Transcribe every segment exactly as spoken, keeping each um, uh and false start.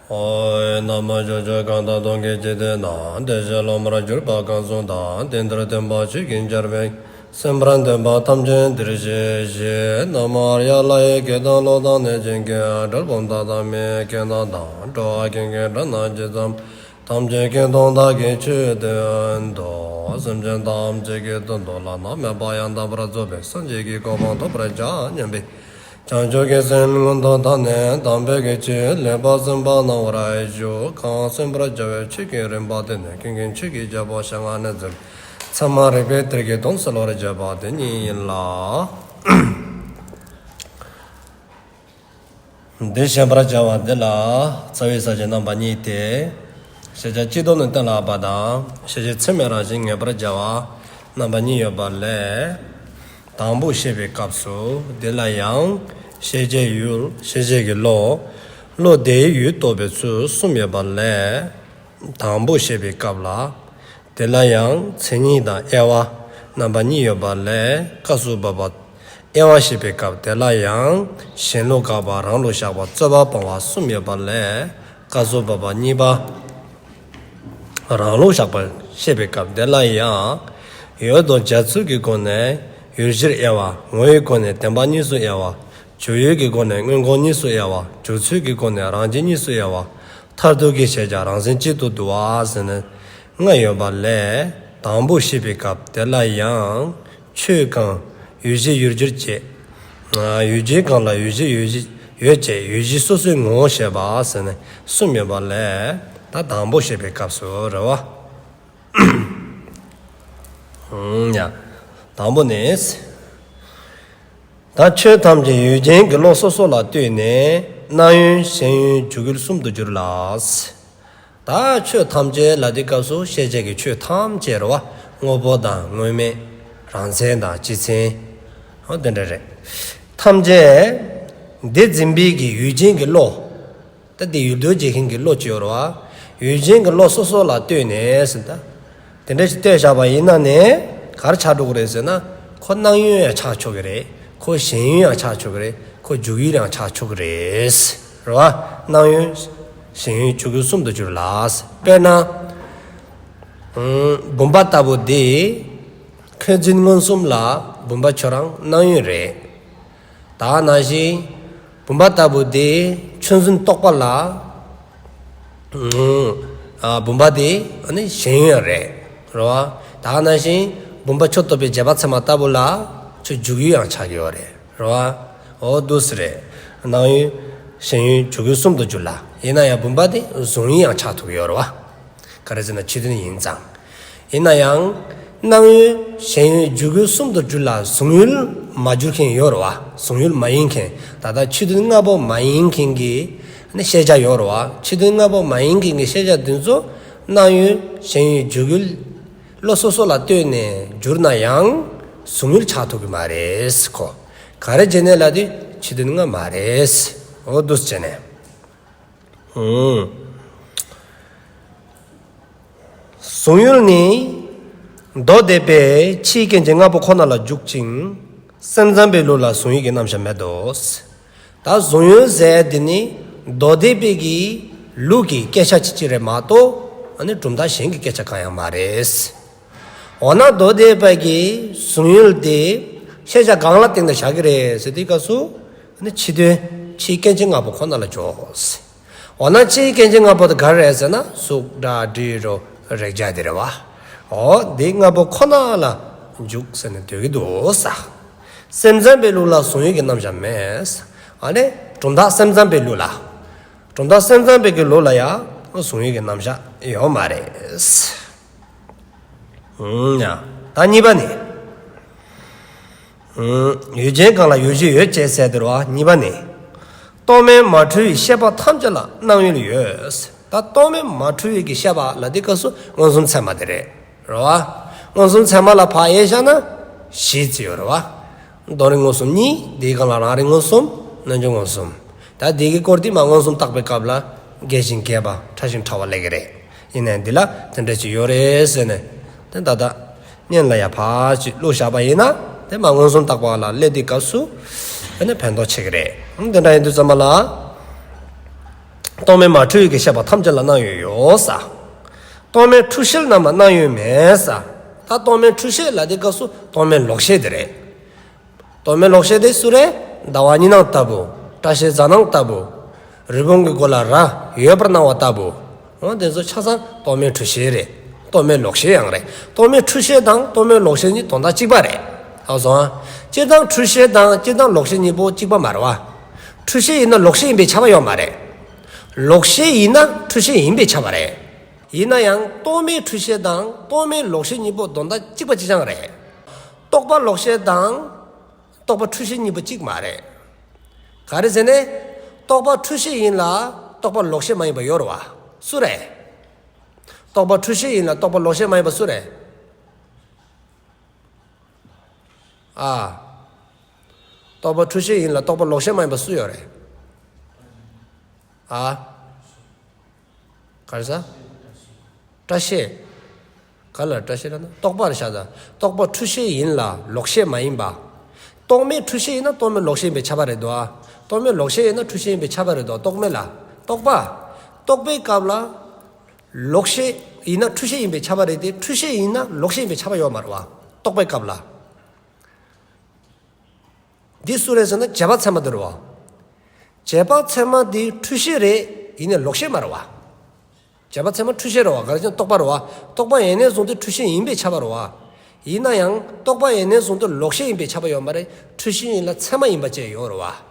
ཨོ། ན་མོ། ཕྱོགས་བཅུ་གང་དག་སྟོང་གི་འཇིག་རྟེན་ན། བདེ་གཤེགས་སློབ་མར་གྱུར་པ་གང་སུ་དག། དེང་འདིར་སྟོན་པ་ཆོས་ཀྱི་ཆར་འབེབས། གསན་པར་འདོད་པ་ཐམས་ཅད་འདིར་གཤེགས་ཤིག། ན་མོ་ཨཱརྱ། ལྷ་ཡི་སྐད་དང་ཀླུ་དང་གནོད་སྦྱིན་སྐད། གྲུལ་བུམ་དག་དང་མི་ཡི་སྐད་རྣམས་དང་། འགྲོ་བ་ཀུན་གྱི་སྒྲ་རྣམས་ཇི་ཙམ་པ། ཐམས་ཅད་སྐད་དུ་བདག་གིས་ཆོས་བསྟན་ཏོ། སེམས་ཅན་ཐམས་ཅད་ཀྱི་དོན་དུ་བླ་ན་མེད་པ་ཡང་དག་པར་རྫོགས་པའི་སངས་རྒྱས་ཀྱི་གོ་འཕང་ཐོབ་པར་བྱ་སྙམ་པའི་བྱང་ཆུབ་ཀྱི་སེམས་སྔོན་དུ་བཏང་ནས། དམ་པའི་ཆོས་ལེགས་པར་གསན་པ་གནང་བར་ཞུ། གང་གསན་པར་བྱ་བའི་ཆོས་ཀྱི་རིམ་པ་དེ་ནི་ཀུན་མཁྱེན་ཆོས་ཀྱི་རྒྱལ་པོ་ཞལ་སྔ་ནས་གསན་པའི་ཚད་མ་རིགས་པའི་གཏེར་གྱི་དོན་གསལ་བར་བྱེད་པ་དེ་ཉིད་ཡིན་ལ། འདི་བཤད་པར་བྱ་བ་འདི་ལ་རྩ་བའི་ས་བཅད་རྣམ་པ་གཉིས་ཏེ། ཤེས་བྱ་སྤྱི་ལྡོག་ནས་གཏན་ལ་དབབ་པ་དང་། ཤེས་བྱེད་ཚད་མའི་རང་བཞིན་ངེས་པར་བྱ་བ་རྣམ་པ་གཉིས་ཡོད་པ་ལས། དང་པོ་བཤད་པའི་སྐབས་སུ་དེ་ལ་ཡང་ཤེས་བྱའི་ཡུལ། ཤེས་བྱེད་ཀྱི་བློ། བློ་དེའི་ཡུལ་རྟོགས་པའི་ཚུལ་གསུམ་ཡོད་པ་ལས། དང་པོ་བཤད་པའི་སྐབས་ལ། དེ་ལ་ཡང་མཚན་ཉིད་དང་དབྱེ་བ་རྣམ་པ་གཉིས་ཡོད་པ་ལས། སྐབས་སུ་བབ་པ་དབྱེ་བ་བཤད་པའི་སྐབས་དེ་ལ་ཡང་གཞན་ལུགས་དགག་པ། རང་ལུགས་བཞག་པ། རྩོད་པ་སྤང་བ་གསུམ་ཡོད་པ་ལས། སྐབས་སུ་བབ་པ་གཉིས་པ་རང་ལུགས་བཞག་པ་བཤད་པའི་སྐབས་དེ་ལ་ཡང་ཡོད་དོ་འཇལ་ཚུལ་གྱི་སྒོ་ནས་ཡུལ་གཞིར་དབྱེ་བ། ངོ་བོའི་སྒོ་ནས་བདེན་པ་གཉིས་སུ་དབྱེ་བ། འཇུག་ཡུལ་གྱི་སྒོ་ནས་སྔོན་འགོག་གཉིས་སུ་དབྱེ་བ། འཇུག་ཚུལ་གྱི་སྒོ་ནས་རང་བཞིན་གཉིས་སུ་དབྱེ་བ། མཐར་ཐུག་གི་ཤེས་བྱ་རང་མཚན་གཅིག་ཏུ་འདུ་བ་ཟེར་ནས་ལྔ་ཡོད་པ་ལས། དང་པོ་བཤད་པའི་སྐབས་དེ་ལ་ཡང་ཆོས་གང་ཡུལ་གཞི་ཡུལ་གྱུར་ཅན། ཡུལ་ཅན་གང་ལ་ཡུལ་གཞི་ཡུལ་གཞི་ཡོད་ཅེས་ཡུལ་གཞི་སོ་སོའི་ངོ་བོ་བཤད་པ་ཟེར་ནས་གསུམ་ཡོད་པ་ལས། ད་དང་པོ་བཤད་པའི་སྐབས་སུ་རེད་བ། ཡ། དང་པོ་ནི། ད་ཆོས་ཐམས་ཅད་ཡུལ་ཅན་གྱི་བློ་སོ་སོ་ལ་ལྟོས་ནས་སྣང་ཡུལ་ཞེན་ཡུལ་འཇུག་ཡུལ་གསུམ་དུ་འགྱུར་ལ། ད་ཆོས་ཐམས་ཅད་ལ་དེ་སྐབས་སུ་ཤེས་བྱ་གི་ཆོས་ཐམས་ཅད་རེད་བ། དངོས་པོ་དང་དངོས་མེད། རང་མཚན་དང་སྤྱི་མཚན། འོ་དེ་འདྲ་རེད། ཐམས་ཅད་དེ་འཛིན་པའི་གི་ཡུལ་ཅན་གྱི་བློ། ད་དེ་ཡུལ་དུ་བྱེད་མཁན་གྱི་བློ་ཅིག་ཡོད་རེད་བ། ཡུལ་ཅན་གྱི་བློ་སོ་སོ་ལ་ལྟོས་ནས་ཟེར་ད། དེ་འདྲ་ཞིག་ལྟོས་བཞག་པ་ཡིན་ན་ནི་ག་རེ་ཆགས་འགྲོ་གི་རེད་ཟེར་ན། ཁོ་སྣང་ཡུལ་ཡང་ཆགས་ཆོག་གི་རེད། ཁོ་ཞེན་ཡུལ་ཡང་ཆགས་ཆོག་གི་རེད། ཁོ་འཇུག་ཡུལ་ཡང་ཆགས་ཆོག་གི་རེད། རེད་བ། སྣང་ཡུལ་ཞེན་ཡུལ་འཇུག་ཡུལ་གསུམ་དུ་འགྱུར་ལ། དཔེར་ན། ཨུམ། བུམ་པ་ལྟ་བུ་དེ། ཁོས་འཛིན་མངོན་སུམ་ལ་བུམ་པ་ཁྱོད་རང་སྣང་ཡུལ་རེད། ད་ནང་བཞིན་བུམ་པ་ལྟ་བུ་དེ་ཁྱོད་འཛིན་རྟོག་པ་ལ། ཨ། བུམ་པ་དེ་ཨ་ནི་ཞེན་ཡུལ་རེད། རེད་བ། ད་ནང་བཞིན་བུམ་པ་ཁྱོད་རྟོགས་པའི་རྗེས་དཔག་ཚད་མ་ལྟ་བུ་ལ་ཁྱོད་འཇུག་ཡུལ་ཡང་ཆགས་ཀྱི་ཡོད་རེད། རེད་བ། འོ་འདུག་སེ་རེད། སྣང་ཡུལ་ཞེན་ཡུལ་འཇུག་ཡུལ་གསུམ་དུ་འགྱུར་ལ། ཡིན་ན་ཡང་བུམ་པ་དེ་གཟུང་ཡུལ་ཡང་ཆགས་ཐུབ་ཀྱི་ཡོད་རེད་བ། ག་རེ་ཟེར་ན་ཕྱི་དོན་ཡིན་ཙང་། ཡིན་ན་ཡང་སྣང་ཡུལ་ཞེན་ཡུལ་འཇུག་ཡུལ་གསུམ་དུ་འགྱུར་ལ་གཟུང་ཡུལ་མ་འགྱུར་མཁན་ཡོད་རེད་བ། གཟུང་ཡུལ་མ་ཡིན་མཁན། ད་ལྟ་ཕྱི་དོན་ལྔ་པོ་མ་ཡིན་མཁན་གྱི་ནི་ཤེས་བྱ་ཡོད་རེད་བ། ཕྱི་དོན་ལྔ་པོ་མ་ཡིན་མཁན་གྱི་ཤེས་བྱ་དེ་ཚོ་སྣང་ཡུལ་ཞེན་ཡུལ་འཇུག་ཡུལ་བློ་སོ་སོ་ལ་ལྟོས་ནས་འགྱུར་ན་ཡང་གཟུང་ཡུལ་ཆགས་ཐུབ་ཀྱི་མ་རེད་ཁོ། ག་རེ་བྱས་ནས་ལབ་དུས་ཕྱི་དོན་ལྔ་མ་རེད། འོ་འདུག་སེ་བྱས་ནས། ཨུམ། གཟུང་ཡུལ་ནི་མདོ་སྡེ་པས་ཕྱིའི་སྐྱེ་མཆེད་ལྔ་པོ་ཁོ་ན་ལ་འཇུག་ཅིང་། སེམས་ཙམ་པའི་ལུགས་ལ་གཟུང་ཡུལ་གྱི་རྣམ་གཞག་མེད་དོ། ད་གཟུང་ཡུལ་ཟེར་དེ་ནི་མདོ་སྡེ་པའི་གི་ལུགས་ཀྱི་སྐད་ཆ་ཅིག་ཅིག་རེད་མ་གཏོགས། ཨ་ནི་གྲུབ་མཐའ་གཞན་གྱི་སྐད་ཆ་གང་ཡང་མ་རེད། འོ་ན་མདོ་སྡེ་པ་གིས་གཟུང་ཡུལ་དེ་ཤེས་བྱ་གང་ལ་བརྟེན་ནས་བཞག་གི་རེད་ཟེར་དུས་སྐབས་སུ། ཨ་ནི་ཕྱི་དོན་ཕྱིའི་སྐྱེ་མཆེད་ལྔ་པོ་ཁོ་ན་ལ་འཇོག་འོ་ན་ཕྱིའི་སྐྱེ་མཆེད་ལྔ་པོ་དེ་ག་རེ་རེད་ཟེར་ན་གཟུགས་སྒྲ་དྲི་རོ་རེག་བྱ་དེ་རེད་བ། འོ་དེ་ལྔ་པོ་ཁོ་ན་ལ་འཇུག་ཟེར་ནས་འདོད་ཀྱི་འདུག་ས། སེམས་ཙམ་པའི་ལུགས་ལ་གཟུང་ཡུལ་གྱི་རྣམ་གཞག་མེད། ཨ་ནི་གྲུབ་མཐའ་སེམས་ཙམ་པའི་ལུགས་ལ། གྲུབ་མཐའ་སེམས་ཙམ་པའི་གི་ལུགས་ལ་ཡང་གཟུང་ཡུལ་གྱི་རྣམ་གཞག་ཡོད་མ་རེད། ཨུམ། ཡ། ད་གཉིས་པ་ནི། ཨུམ། ཡུལ་ཅན་གང་ལ་ཡུལ་གཞི་ཡོད་ཅེས་ཟེར་དེ་རེད་བ། གཉིས་པ་ནི། རྟོག་མེད་མ་འཁྲུལ་བའི་ཤེས་པ་ཐམས་ཅད་ལ་སྣང་ཡུལ་ཡོད། ད་རྟོག་མེད་མ་འཁྲུལ་བའི་གི་ཤེས་པ་ལ་དེ་སྐབས་སུ་མངོན་སུམ་ཚད་མ་དེ་རེད། རེད་བ། མངོན་སུམ་ཚད་མ་ལ་ཕར་དབྱེ་བཞག་ན་བཞི་ཅིག་ཡོད་རེད་བ། དོན་རིག་མངོན་སུམ་གཉིས། དེའི་སྒང་ལ་རང་རིག་མངོན་སུམ། རྣལ་འབྱོར་མངོན་སུམ། ད་དེ་གི་སྐོར་དེ་མར་མངོན་སུམ་བརྟག་པའི་སྐབས་ལ་རྒྱས་ཤིང་རྒྱས་པ་ཕྲ་ཞིང་ཕྲ་བ་སླེབས་ཀྱི་རེད། ཡིན་ནའི་འདི་ལ་དེ་འདྲ་ཅིག་ཡོད་རེད་ཟེར་ནས་དེ་ད་ལྟ་སྙན་ལ་ཡ་ཕར་ཅིག་བླུགས་བཞག་པ་ཡིན་ན་དེ་མར་མངོན་སུམ་བརྟག་པ་ལ་སླེབས་དུས་སྐབས་སུ་ཨ་ནི་ཕན་ཐོགས་ཆེ་གི་རེད། དེ་འདྲ་ཡིན་དུས་ཙམ་པ་ལ། རྟོག་མེད་མ་འཁྲུལ་གྱི་ཤེས་པ་ཐམས་ཅད་ལ་སྣང་ཡུལ་ཡོད་ས། རྟོག་མེད་འཁྲུལ་ཤེས་རྣམས་ལ་སྣང་ཡུལ་མེད་ས། ད་རྟོག་མེད་འཁྲུལ་ཤེས་ལ་དེ་སྐབས་སུ་རྟོག་མེད་ལོག་ཤེས་དེ་རེད། རྟོག་མེད་ལོག་ཤེས་དེ་སུ་རེད། ཟླ་བ་གཉིས་སྣང་ལྟ་བུ། སྐྲ་ཤད་རྫ་སྣང་ལྟ་བུ། རི་བོང་གི་མགོ་ལ་རྭ་ཡོད་པར་སྣང་བ་ལྟ་བུ། འོ་དེ་ཚོ་ཆ་ཚང་རྟོག་མེད་འཁྲུལ་ཤེས་རེད། རྟོག་མེད་ལོག་ཤེས་ཡང་རེད། རྟོག་མེད་འཁྲུལ་ཤེས་དང་རྟོག་མེད་ལོག་ཤེས་གཉིས་དོན་དག་གཅིག་པ་རེད། ཨ་སོང་ཨ། སྤྱིར་བཏང་འཁྲུལ་ཤེས་དང་སྤྱིར་བཏང་ལོག་ཤེས་གཉིས་པོ་གཅིག་པ་མ་རེད་བ། འཁྲུལ་ཤེས་ཡིན་ན་ལོག་ཤེས་ཡིན་པའི་ཁྱབ་པ་ཡོད་མ་རེད། ལོག་ཤེས་ཡིན་ན་འཁྲུལ་ཤེས་ཡིན་པའི་ཁྱབ་པ་རེད། ཡིན་ན་ཡང་རྟོག་མེད་འཁྲུལ་ཤེས་དང་རྟོག་མེད་ལོག་ཤེས་གཉིས་པོ་དོན་དག་གཅིག་པ་གཅིག་རྐྱང་རེད། རྟོག་པ་ལོག་ཤེས་དང་རྟོག་པ་འཁྲུལ་ཤེས་གཉིས་པོ་གཅིག་མ་རེད། ག་རེ་ཟེར་ནས། རྟོག་པ་འཁྲུལ་ཤེས་ཡིན་ལ་རྟོག་པ་ལོག་ཤེས་མ་ཡིན་པ་ཡོད་རེད་བ། སུ་རེད། རྟོག་པ་འཁྲུལ་ཤེས་ཡིན་ལ་རྟོག་པ་ལོག་ཤེས་མ་ཡིན་པ་སུ་རེད། ཨ། རྟོག་པ་འཁྲུལ་ཤེས་ཡིན་ལ་རྟོག་པ་ལོག་ཤེས་མ་ཡིན་པ་སུ་ཡོད་རེད། ཨ། ག་རེ་ཟ། སྐྲ་ཤད། ག་ལ་སྐྲ་ཤད་ལ་ན་རྟོག་པར་བཞག་ད། རྟོག་པ་འཁྲུལ་ཤེས་ཡིན་ལ་ལོག་ཤེས་མ་ཡིན་པ། རྟོག་མེད་འཁྲུལ་ཤེས་ཡིན་ན་རྟོག་མེད་ལོག་ཤེས་ཡིན་པའི་ཁྱབ་པ་རེད་དོ། རྟོག་མེད་ལོག་ཤེས་ཡིན་ན་འཁྲུལ་ཤེས་ཡིན་པའི་ཁྱབ་པ་རེད་དོ། རྟོག་མེད་ལ། རྟོག་པ། རྟོག་པའི་སྐབས་ལ། ལོག་ཤེས་ཡིན་ན་འཁྲུལ་ཤེས་ཡིན་པའི་ཁྱབ་པ་རེད་དེ། འཁྲུལ་ཤེས་ཡིན་ན་ལོག་ཤེས་ཡིན་པའི་ཁྱབ་པ་ཡོད་མ་རེད་བ། རྟོག་པའི་སྐབས་ལ། འདི་སུ་རེད་ཟེར་ན་རྗེས་དཔག་ཚད་མ་དེ་རེད་བ། རྗེས་དཔག་ཚད་མ་དེ་འཁྲུལ་ཤེས་རེད། ཡིན་ནའི་ལོག་ཤེས་མ་རེད་བ། རྗེས་དཔག་ཚད་མ་འཁྲུལ་ཤེས་རེད་བ། ག་རེ་ཟེར་ན་རྟོག་པ་རེད་བ། རྟོག་པ་ཡེ་ནས་བཟུང་སྟེ་འཁྲུལ་ཤེས་ཡིན་པའི་ཁྱབ་པ་རེད་བ། ཡིན་ན་ཡང་རྟོག་པ་ཡེ་ནས་བཟུང་སྟེ་ལོག་ཤེས་ཡིན་པའི་ཁྱབ་པ་ཡོད་མ་རེད། འཁྲུལ་ཤེས་ཡིན་ལ་ཚད་མ་ཡིན་པ་བཅས་ཡོད་རེད་བ།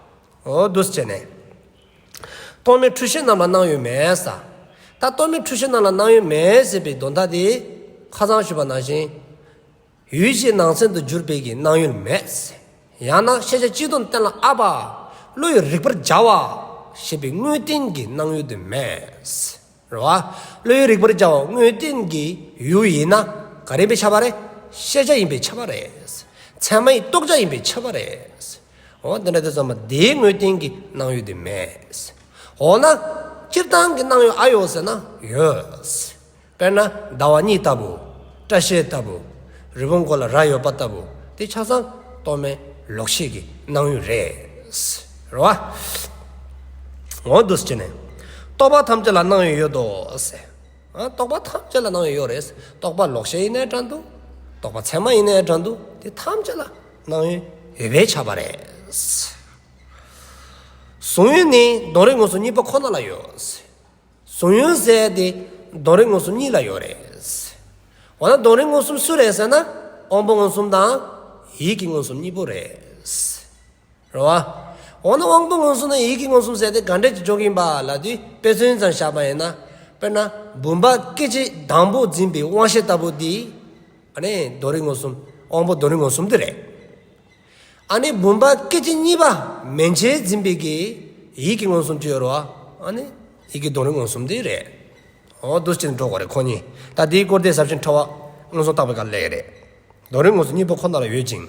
འོ་འདུག་སེ་བྱས་ནས། རྟོག་མེད་འཁྲུལ་ཤེས་རྣམས་ལ་སྣང་ཡུལ་མེད་ས། ད་རྟོག་མེད་འཁྲུལ་ཤེས་རྣམས་ལ་སྣང་ཡུལ་མེད་ཟེར་བའི་དོན་དག་དེ་ཁ་སང་ཞུས་པ་ནང་བཞིན། ཡུལ་གཞན་ནང་ཚན་དུ་གྱུར་པའི་གི་སྣང་ཡུལ་མེད། ཡང་ན་ཤེས་བྱ་སྤྱི་དོན་གཏན་ལ་དབབ་པ། བློ་ཡིས་རིག་པར་བྱ་བ་ཞེས་པའི་དངོས་བསྟན་གྱི་སྣང་ཡུལ་དེ་མེད། རེད་བ། བློ་ཡིས་རིག་པར་བྱ་བ་དངོས་བསྟན་གྱི་ཡུལ་ཡིན་ན་ག་རེ་ཡིན་པའི་ཁྱབ་པ་རེད། ཤེས་བྱ་ཡིན་པའི་ཁྱབ་པ་རེད། ཚད་མ་ཡི་རྟོགས་བྱ་ཡིན་པའི་ཁྱབ་པ་རེད། འོ་དེ་འདྲ་དེ་ཚང་མ་དེའི་དངོས་བསྟན་གྱི་སྣང་ཡུལ་དེ་མེད། འོ་ན་སྤྱིར་བཏང་གི་སྣང་ཡུལ་ཨ་ཡོད་ཟེར་ན་ཡོད། དཔེར་ན་ཟླ་བ་གཉིས་ལྟ་བུ། སྐྲ་ཤད་ལྟ་བུ། རི་བོང་མགོ་ལ་རྭ་ཡོད་པ་ལྟ་བུ། དེ་ཆ་ཚང་རྟོག་མེད་ལོག་ཤེས་ཀྱི་སྣང་ཡུལ་རེད། རེད་བ། འོ་འདུག་སེ་བྱས་ནས། རྟོག་པ་ཐམས་ཅད་ལ་སྣང་ཡུལ་ཡོད་དོ་ཟེར། ཨ། རྟོག་པ་ཐམས་ཅད་ལ་སྣང་ཡུལ་ཡོད་རེད། རྟོག་པ་ལོག་ཤེས་ཡིན་ནའི་འདྲ་འདུག་རྟོག་པ་ཚད་མ་ཡིན་ནའི་འདྲ་འདུག་དེ་ཐམས་ཅད་ལ་སྣང་ཡུལ་ཡོད་པའི་ཁྱབ་པ་རེད། གཟུང་ཡུལ་ནི་དོན་རིག་མངོན་སུམ་གཉིས་པོ་ཁོ་ན་ལ་ཡོད། གཟུང་ཡུལ་ཟེར་དེ་དོན་རིག་མངོན་སུམ་གཉིས་ལ་ཡོད་རེད། འོ་ན་དོན་རིག་མངོན་སུམ་སུ་རེད་ཟེར་ན། དབང་པོ་མངོན་སུམ་དང་ཡིད་ཀྱི་མངོན་སུམ་གཉིས་པོ་རེད། རེད་བ། འོ་ན་དབང་པོ་མངོན་སུམ་དང་ཡིད་ཀྱི་མངོན་སུམ་ཟེར་དེ་ག་འདྲས་ཀྱི་འཇོག་གི་ཡིན་པ་ལབ་དུས་དཔེ་མཚོན་ཙམ་བཞག་པ་ཡིན་ན། དཔེར་ན་བུམ་པ་སྐད་ཅིག་དང་པོ་འཛིན་པའི་དབང་ཤེས་ལྟ་བུ་དེ། ཨ་ནི་དོན་རིག་མངོན་སུམ། དབང་པོ་དོན་རིག་མངོན་སུམ་དེ་རེད། ཨ་ནི་བུམ་པ་སྐད་ཅིག་གཉིས་པ་མན་ཆད་འཛིན་པའི་གི་ཡིད་ཀྱི་མངོན་སུམ་ཅིག་ཡོད་རེད་བ། ཨ་ནི་ཡིད་ཀྱི་དོན་རིག་མངོན་སུམ་དེ་རེད། འོ་འདུག་སེ་འགྲོ་དགོས་རེད་ཁོ་གཉིས། ད་དེའི་སྐོར་དེ་ཟབ་ཅིང་ཕྲ་བ་མངོན་སུམ་བརྟག་པའི་སྐབས་ལ་སླེབས་ཀྱི་རེད། དོན་རིག་མངོན་སུམ་གཉིས་པོ་ཁོ་ན་ལ་ཡོད་ཅིང་།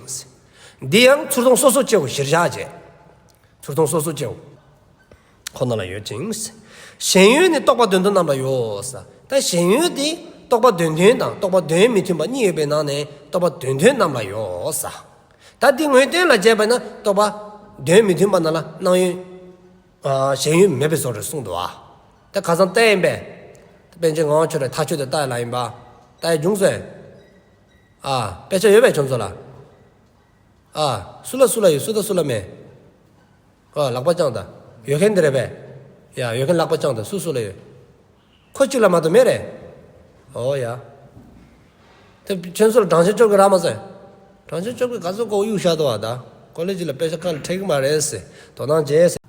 འདི་ཡང་ཚུལ་མཐོང་སོ་སོ་སྐྱེ་བོ་གཞིར་བཞག་བྱས། ཚུལ་མཐོང་སོ་སོ་སྐྱེ་བོ་ཁོ་ན་ལ་ཡོད་ཅིང་། ཞེན་ཡུལ་ནི་རྟོག་པ་དོན་མཐུན་རྣམས་ལ་ཡོད་ས། ད་ཞེན་ཡུལ་དེ་རྟོག་པ་དོན་མཐུན་དང་རྟོག་པ་དོན་མི་མཐུན་པ་གཉིས་ཡོད་པའི་ནང་ནས་རྟོག་པ་དོན་མཐུན་རྣམས་ལ་ཡོད་ས། ད་འདི་དངོས་བསྟན་ལ་བྱས་པ་ན་རྟོག་པ་དོན་མི་མཐུན་པ་རྣམས་ལ་སྣང་ཡུལ། ཨ། ཞེན་ཡུལ་མེད་པའི་བཟོ་འདྲ་གསུངས་འདུག་ཨ། ད་ཁ་སང་བལྟས་ཡིན་པས། པཎ་ཆེན་ངག་དབང་ཆོས་གྲགས་མཐའ་དཔྱོད་དེ་བལྟས་ལ་ཡིན་པ། བལྟས་བྱུང་སོང་། ཨ། དཔེ་ཆ་ཡོད་པས་ཁྱོད་ཚོ་ལ། ཨ། སུ་ལ་སུ་ལ་ཡོད། སུ་དང་སུ་ལ་མེད། ཨ། ལག་པ་བརྐྱངས་དང་། ཡོད་མཁན་དེ་རེད་པས། ཡ། ཡོད་མཁན་ལག་པ་བརྐྱངས་དང་། སུ་སུ་ལ་ཡོད། ཁོ་གཅིག་ལ་མ་གཏོགས་མེད་རེད། ཨོ་ཡ། དེ་ཁྱོད་ཚོ་ལ་དྲང་ཆེན་སྐྱབས་ཀྱིས་རག་མ་སོང་། དྲང་ཆེན་སྐྱབས་ཀྱིས་ག་ཚོད་ཁོ་གཡུག་བཞག་འདུག་བ། ད་ཀོ་ལེ་ཇི་ལ་དཔེ་ཆ་ཁ་ལ་འཁྲིད་ཀྱི་མ་རེད་ཟེར། དོ་སྣང་བྱས་ཟེར།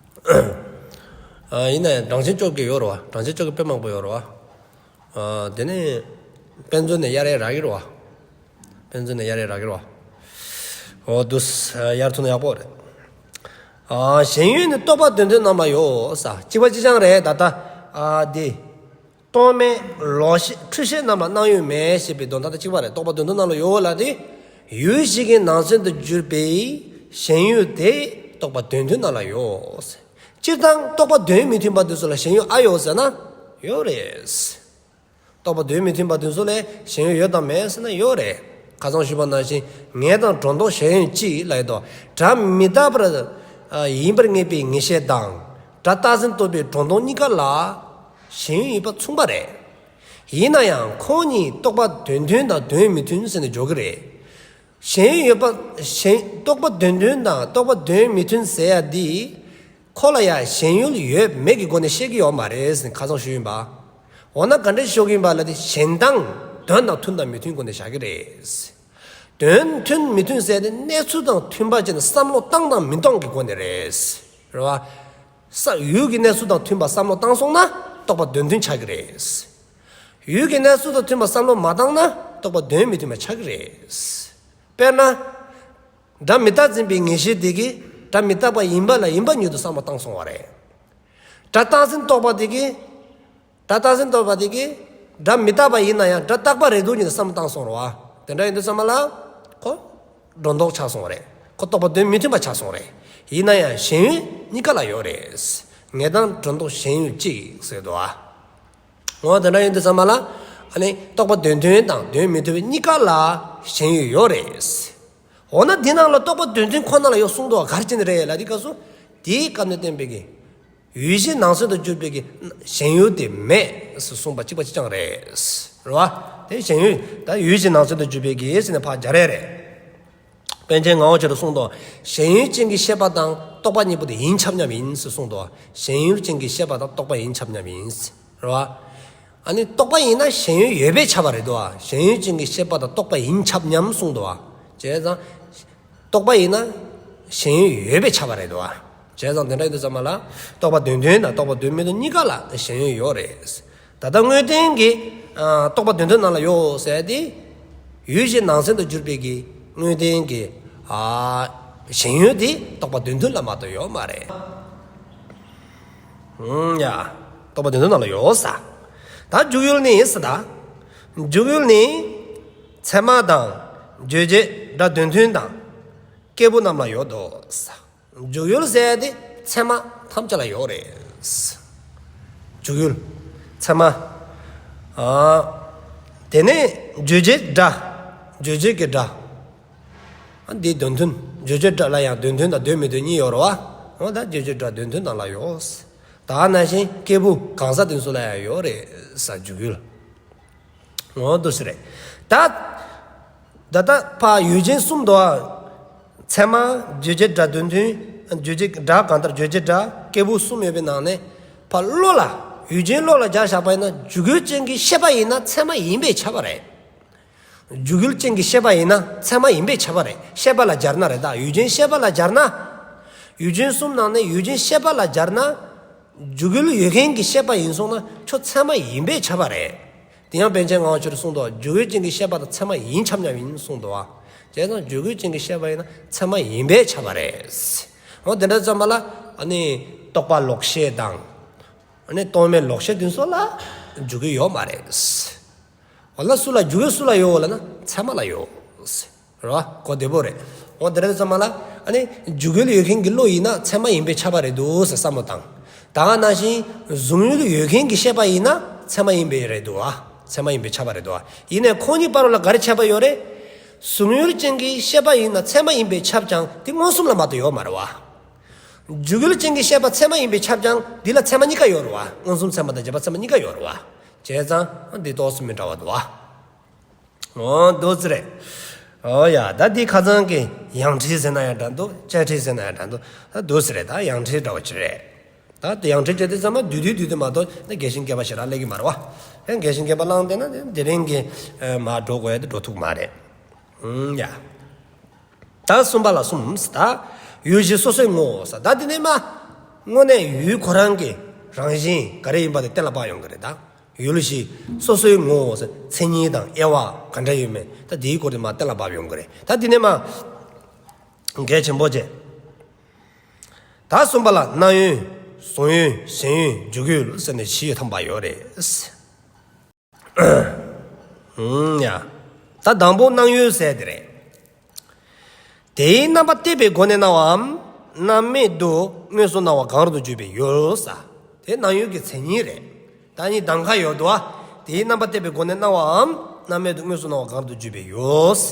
ཨ། ཡིན་ན་ཡང་དྲང་ཆེན་སྐྱབས་ཀྱིས་ཡོད་རེད་བ། དྲང་ཆེན་སྐྱབས་ཀྱིས་དཔེ་མང་པོ་ཡོད་རེད་བ། ཨ། དེ་ནས་དཔེ་མཛོད་ནས་གཡར་ཡས་རག་གི་རེད་བ། དཔེ་མཛོད་ནས་གཡར་ཡས་རག་གི་རེད་བ། འོ་འདུག་སེ་གཡར་ཐུབ་ན་ཡག་པོ་རེད། ཨ། ཞེན་ཡུལ་ནི་རྟོག་པ་དོན་མཐུན་རྣམས་ལ་ཡོད་ས། གཅིག་པ་གཅིག་རྐྱང་རེད་ད་ལྟ། ཨ། འདི། རྟོག་མེད་ལོག་ཤེས་འཁྲུལ་ཤེས་རྣམས་ལ་སྣང་ཡུལ་མེད་ཞེས་པའི་དོན་དག་དང་གཅིག་པ་རེད། རྟོག་པ་དོན་མཐུན་རྣམས་ལ་ཡོད་ལབ་དུས། ཡུལ་གཞན་གྱི་ནང་ཚན་དུ་གྱུར་པའི་ཞེན་ཡུལ་དེ་རྟོག་པ་དོན་མཐུན་རྣམས་ལ་ཡོད། སྤྱིར་བཏང་རྟོག་པ་དོན་མི་མཐུན་པ་དེ་ཚོ་ལ་ཞེན་ཡུལ་ཨ་ཡོད་ཟེར་ན་ཡོད་རེད། རྟོག་པ་དོན་མི་མཐུན་པ་དེ་ཚོ་ལ་ཞེན་ཡུལ་ཡོད་དམ་མེད་ཟེར་ན་ཡོད་རེད། ཁ་སང་ཞུས་པ་ནང་བཞིན་ངེས་དང་སྒྲོ་འདོགས་ཞེན་ཡུལ་གཅིག་ལབ་ཡོད་དོ། སྒྲ་མི་རྟག་པར་ཡིན་པར་ངེས་པའི་ངེས་ཤེས་དང་། སྒྲ་རྟག་འཛིན་རྟོག་པའི་སྒྲོ་འདོགས་གཉིས་ཀ་ལ་ཞེན་ཡུལ་ཡོད་པ་མཚུངས་པ་རེད། ཡིན་ན་ཡང་ཁོང་གཉིས་རྟོག་པ་དོན་མཐུན་དང་དོན་མི་མཐུན་ཟེར་ནས་འཇོག་གི་རེད། ཞེན་ཡུལ་ཡོད་པ་ཞེན་རྟོག་པ་དོན་མཐུན་དང་རྟོག་པ་དོན་མི་མཐུན་ཟེར་ཡ་འདི། ཁོ་ལ་ཡང་ཞེན་ཡུལ་ཡོད་མེད་ཀྱི་སྒོ་ནས་བཤད་ཀྱི་ཡོད་མ་རེད་ཟེར་ནས་ཁ་སང་ཞུས་ཡིན་པ། འོ་ན་ག་འདྲ་ཞུ་གི་ཡིན་པ་ལབ་དེ་ཞེན་སྟངས་དོན་དང་མཐུན་དང་མི་མཐུན་སྒོ་ནས་བཞག་གི་རེད། དོན་མཐུན་མི་མཐུན་ཟེར་དེ་གནས་ཚུལ་དང་མཐུན་པ་བྱས་ནས་བསམ་བློ་བཏང་དང་མི་གཏོང་གི་སྒོ་ནས་རེད། རེད་བ། ས་ཡུལ་གྱི་གནས་ཚུལ་དང་མཐུན་པ་བསམ་བློ་བཏང་སོང་ན་རྟོག་པ་དོན་མཐུན་ཆགས་ཀྱི་རེད། ཡུལ་གྱི་གནས་ཚུལ་དང་མཐུན་པ་བསམ་བློ་མ་བཏང་ན་རྟོག་པ་དོན་མི་མཐུན་པ་ཆགས་ཀྱི་རེད། དཔེར་ན། སྒྲ་མི་རྟག་འཛིན་པའི་ངེས་ཤེས་དེ་གིས་སྒྲ་མི་རྟག་པ་ཡིན་པ་ལ་ཡིན་པ་ཉིད་དུ་བསམ་བློ་བཏང་སོང་བ་རེད། སྒྲ་རྟག་འཛིན་རྟོག་པ་དེ་གིས། སྒྲ་རྟག་འཛིན་རྟོག་པ་དེ་གིས་སྒྲ་མི་རྟག་པ་ཡིན་ན་ཡང་སྒྲ་རྟག་པ་རེད་འདུག་ཉིད་དུ་བསམ་བློ་བཏང་སོང་རེད་བ། དེ་འདྲ་ཡིན་དུས་ཙམ་པ་ལ་ཁོ་སྒྲོ་འདོགས་ཆགས་སོང་བ་རེད། ཁོ་རྟོག་པ་དོན་མི་མཐུན་པ་ཆགས་སོང་བ་རེད། ཡིན་ན་ཡང་ཞེན་ཡུལ་གཉིས་ཀ་ལ་ཡོད་རེད། ངེས་དང་སྒྲོ་འདོགས་ཞེན་ཡུལ་གཅིག་ཟེར་འདུག་བ། འོ་དེ་འདྲ་ཡིན་དུས་ཙམ་པ་ལ་ཨ་ནི་རྟོག་པ་དོན་མཐུན་དང་དོན་མི་མཐུན་པའི་གཉིས་ཀ་ལ་ཞེན་ཡུལ་ཡོད་རེད། འོ་ན་འདི་ནང་ལ་རྟོག་པ་དོན་མཐུན་ཁོ་ན་ལ་ཡོད་གསུངས་འདུག་བ། ག་རེ་བྱས་ནས་རེད་ལབ་དུས་སྐབས་སུ་དེའི་སྐབས་ནས་བསྟན་པའི་གི་ཡུལ་ཅན་ནང་གསེས་སུ་གྱུར་པའི་གི་ཞེན་ཡུལ་དེ་མེད་ཟེར་གསུངས་པ་གཅིག་པ་གཅིག་རྐྱང་རེད། རེད་བ། དེ་ཞེན་ཡུལ་ད་ཡུལ་ཅན་ནང་གསེས་སུ་གྱུར་པའི་གི་ཟེར་ནས་ཕར་སྦྱར་ཡ་རེད། པཎ་ཆེན་ངག་དབང་ཆོས་གྲགས་གསུངས་འདུག་ཞེན་ཡུལ་ཅན་གྱི་ཤེས་པ་དང་རྟོག་པ་གཉིས་པོ་དེ་ཡིན་ཁྱབ་མཉམ་ཡིན་ཟེར་གསུངས་འདུག་ཞེན་ཡུལ་ཅན་གྱི་ཤེས་པ་དང་རྟོག་པ་ཡིན་ཁྱབ་མཉམ་ཡིན་ཟེར། རེད་བ། ཨ་ནི་རྟོག་པ་ཡིན་ན་ཞེན་ཡུལ་ཡོད་པས་ཁྱབ་པ་རེད་འདུག་བ། ཞེན་ཡུལ་ཅན་གྱི་ཤེས་པ་དང་རྟོག་པ་ཡིན་ཁྱབ་མཉམ་གསུངས་འདུག་བ། བྱས་ཙང་། རྟོག་པ་ཡིན་ན་ཞེན་ཡུལ་ཡོད་པས་ཁྱབ་པ་རེད་འདུག་བ། བྱས་ཙང་དེ་འདྲ་ཡིན་དུས་ཙམ་པ་ལ་རྟོག་པ་དོན་མཐུན་དང་རྟོག་པ་དོན་མི་མཐུན་གཉིས་ཀ་ལ་ཞེན་ཡུལ་ཡོད་རེད། ད་ལྟ་དངོས་བསྟན་གྱི་ཨ་རྟོག་པ་དོན་མཐུན་ནང་ལ་ཡོད་ཟེར་ཏེ། ཡུལ་ཅན་ནང་གསེས་སུ་གྱུར་པའི་གི་དངོས་བསྟན་གྱི་ཨ་ཞེན་ཡུལ་དེ་རྟོག་པ་དོན་མཐུན་ལ་མ་གཏོགས་ཡོད་མ་རེད། ཨུམ་ཡ། རྟོག་པ་དོན་མཐུན་ནང་ལ་ཡོད་ས། ད་འཇུག་ཡུལ་ནི་ས་ད། འཇུག་ཡུལ་ནི། ཚད་མ་དང་། རྗོད་བྱེད་སྒྲ་དོན་མཐུན་དང་། སྐྱེས་བུ་རྣམས་ལ་ཡོད་དོ་ས། འཇུག་ཡུལ་ཟེར་དེ་ཚད་མ་ཐམས་ཅད་ལ་ཡོད་རེད། འཇུག་ཡུལ། ཚད་མ། ཨ། དེ་ནས་རྗོད་བྱེད་སྒྲ། རྗོད་བྱེད་ཀྱི་སྒྲ། ཨ་འདི་དོན་མཐུན། རྗོད་བྱེད་སྒྲ་ལ་ཡང་དོན་མཐུན་དང་དོན་མི་མཐུན་གཉིས་ཡོད་རེད་བ། འོ་ད་རྗོད་བྱེད་སྒྲ་དོན་མཐུན་ནང་ལ་ཡོད། ད་ནང་བཞིན་སྐྱེས་བུ་གང་ཟག་དེ་ཚོ་ལ་ཡང་ཡོད་རེད་ས་འཇུག་ཡུལ། འོ་འདུག་སེ་རེད། ད། ད་ལྟ་ཕར་ཡུལ་ཅན་གསུམ་འདུག་ཨ། ཚད་མ། རྗོད་བྱེད་སྒྲ་དོན་མཐུན། རྗོད་བྱེད་སྒྲ་གང་ལྟར་རྗོད་བྱེད་སྒྲ། སྐྱེས་བུ་གསུམ་ཡོད་པའི་ནང་ནས། ཕར་བློ་ལ། ཡུལ་ཅན་བློ་ལ་སྦྱར་བཞག་པ་ཡིན་ན་འཇུག་ཡུལ་ཅན་གྱི་ཤེས་པ་ཡིན་ན་ཚད་མ་ཡིན་པས་ཁྱབ་པ་རེད། འཇུག་ཡུལ་ཅན་གྱི་ཤེས་པ་ཡིན་ན་ཚད་མ་ཡིན་པས་ཁྱབ་པ་རེད། ཤེས་པ་ལ་སྦྱར་ན་རེད་ད། ཡུལ་ཅན་ཤེས་པ་ལ་སྦྱར་ན། ཡུལ་ཅན་གསུམ་ནང་ནས་ཡུལ་ཅན་ཤེས་པ་ལ་སྦྱར་ན། འཇུག་ཡུལ་ཡོད་མཁན་གྱི་ཤེས་པ་ཡིན་སོང་ན་ཁྱོད་ཚད་མ་ཡིན་པས་ཁྱབ་པ་རེད། དེ་ཡང་པཎ་ཆེན་ངག་དབང་ཆོས་གྲགས་གསུངས་འདུག་འཇུག་ཡུལ་ཅན་གྱི་ཤེས་པ་དང་ཚད་མ་ཡིན་ཁྱབ་མཉམ་ཡིན་གསུངས་འདུག་བ། བྱས་ཙང་འཇུག་ཡུལ་ཅན་གྱི་ཤེས་པ་ཡིན་ན་ཚད་མ་ཡིན་པས་ཁྱབ་པ་རེད། འོ་དེ་འདྲ་ཙམ་པ་ལ་ཨ་ནི་རྟོག་པ་ལོག་ཤེས་དང་། ཨ་ནི་རྟོག་མེད་ལོག་ཤེས་དེ་ཚོ་ལ་འཇུག་ཡུལ་ཡོད་མ་རེད། འོ་ལ་སུ་ལ་འཇུག་ཡུལ་སུ་ལ་ཡོད་ལབ་ན་ཚད་མ་ལ་ཡོད། རེད་བ། གོ་བདེ་པོ་རེད། འོ་དེ་འདྲ་ཙམ་པ་ལ་ཨ་ནི་འཇུག་ཡུལ་ཡོད་མཁན་གྱི་བློ་ཡིན་ན་ཚད་མ་ཡིན་པས་ཁྱབ་པ་རེད་འདུག་ཟེར་བསམ་བློ་བཏང་། ད་ག་ནང་བཞིན་གཟུང་ཡུལ་ཡོད་མཁན་གྱི་ཤེས་པ་ཡིན་ན་ཚད་མ་ཡིན་པས་རེད་འདུག་བ། ཚད་མ་ཡིན་པས་ཁྱབ་པ་རེད་འདུག་བ། ཡིན་ནའི་ཁོང་གཉིས་བར་ལ་ག་རེ་ཁྱད་པར་ཡོད་རེད། གཟུང་ཡུལ་ཅན་གྱི་ཤེས་པ་ཡིན་ན་ཚད་མ་ཡིན་པས་ཁྱབ་ཀྱང་དེ་མངོན་སུམ་ལ་མ་གཏོགས་ཡོད་མ་རེད་བ། འཇུག་ཡུལ་ཅན་གྱི་ཤེས་པ་ཚད་མ་ཡིན་པས་ཁྱབ་ཀྱང་འདི་ལ་ཚད་མ་གཉིས་ཀ་ཡོད་རེད་བ། མངོན་སུམ་ཚད་མ་དང་རྗེས་དཔག་ཚད་མ་གཉིས་ཀ་ཡོད་རེད་བ། བྱས་ཙང་འདི་ཏོག་ཙམ་མི་འདྲ་བ་འདུག་བ། འོ་འདུག་སེ་རེད། འོ་ཡ་ད་འདི་ཁ་སང་གི་ཡང་ཁྲིད་ཟེར་ན་ཡང་འདྲ་འདུག་བཅའ་ཁྲིད་ཟེར་ན་ཡང་འདྲ་འདུག་ད་འདུག་སེ་རེད། ད་ཡང་ཁྲིད་འདྲ་བ་ཅིག་རེད། ད་ཡང་ཁྲིད་བྱས་དུས་ཙམ་པ་བསྡུས་བསྡུས་བསྡུས་བསྡུས་མ་གཏོགས་ད་རྒྱས་ཤིང་རྒྱས་པ་ཞེ་དྲག་སླེབས་ཀྱི་མ་རེད་བ། ཡང་རྒྱས་ཤིང་རྒྱས་པ་བླངས་བསྡད་ན་དེ་རིང་གི་མར་འགྲོ་དགོས་ཡ་དེ་འགྲོ་ཐུབ་མ་རེད། ཨུམ་ཡ། ད་གསུམ་པ་ལ་གསུམ་ཟེར་ད། ཡུལ་གཞི་སོ་སོའི་ངོ་བོ་ཟེར་ད་འདི་ནས་མ། དངོས་གནས་ཡུལ་ཁོ་རང་གི་རང་བཞིན་ག་རེ་ཡིན་པ་དེ་གཏན་ལ་ཕབ་ཡོང་གི་རེད་ད། ཡུལ་གཞི་སོ་སོའི་ངོ་བོ་ཟེར་མཚན་ཉིད་དང་དབྱེ་བ་ག་འདྲ་ཡོད་མེད་ད་འདིའི་སྐོར་དེ་མ་གཏན་ལ་ཕབ་ཡོང་གི་རེད། ད་འདི་ནས་མ། གལ་ཆེན་པོ་བྱས། ད་གསུམ་པ་ལ་སྣང་ཡུལ། གཟུང་ཡུལ། ཞེན་ཡུལ། འཇུག་ཡུལ་ཟེར་ནས་བཞི་ཡོད་ཐམ་པ་ཡོད་རེད། ཨུམ་ཡ། ད་དང་པོ་སྣང་ཡུལ་ཟེར་དེ་རེད། དེའི་རྣམ་པ་གཏད་པའི་སྒོ་ནས་སྣང་བའམ། རྣམ་མེད་དུ་དངོས་སུ་སྣང་བ་གང་རུང་དུ་གྱུར་པའི་ཡུལ་ས། དེ་སྣང་ཡུལ་གྱི་མཚན་ཉིད་རེད། ད་གཉིས་གདམ་ཁ་ཡོད་དོ། དེའི་རྣམ་པ་གཏད་པའི་སྒོ་ནས་སྣང་བའམ། རྣམ་མེད་དུ་དངོས་སུ་སྣང་བ་གང་རུང་དུ་གྱུར་པའི་ཡུལ་ས།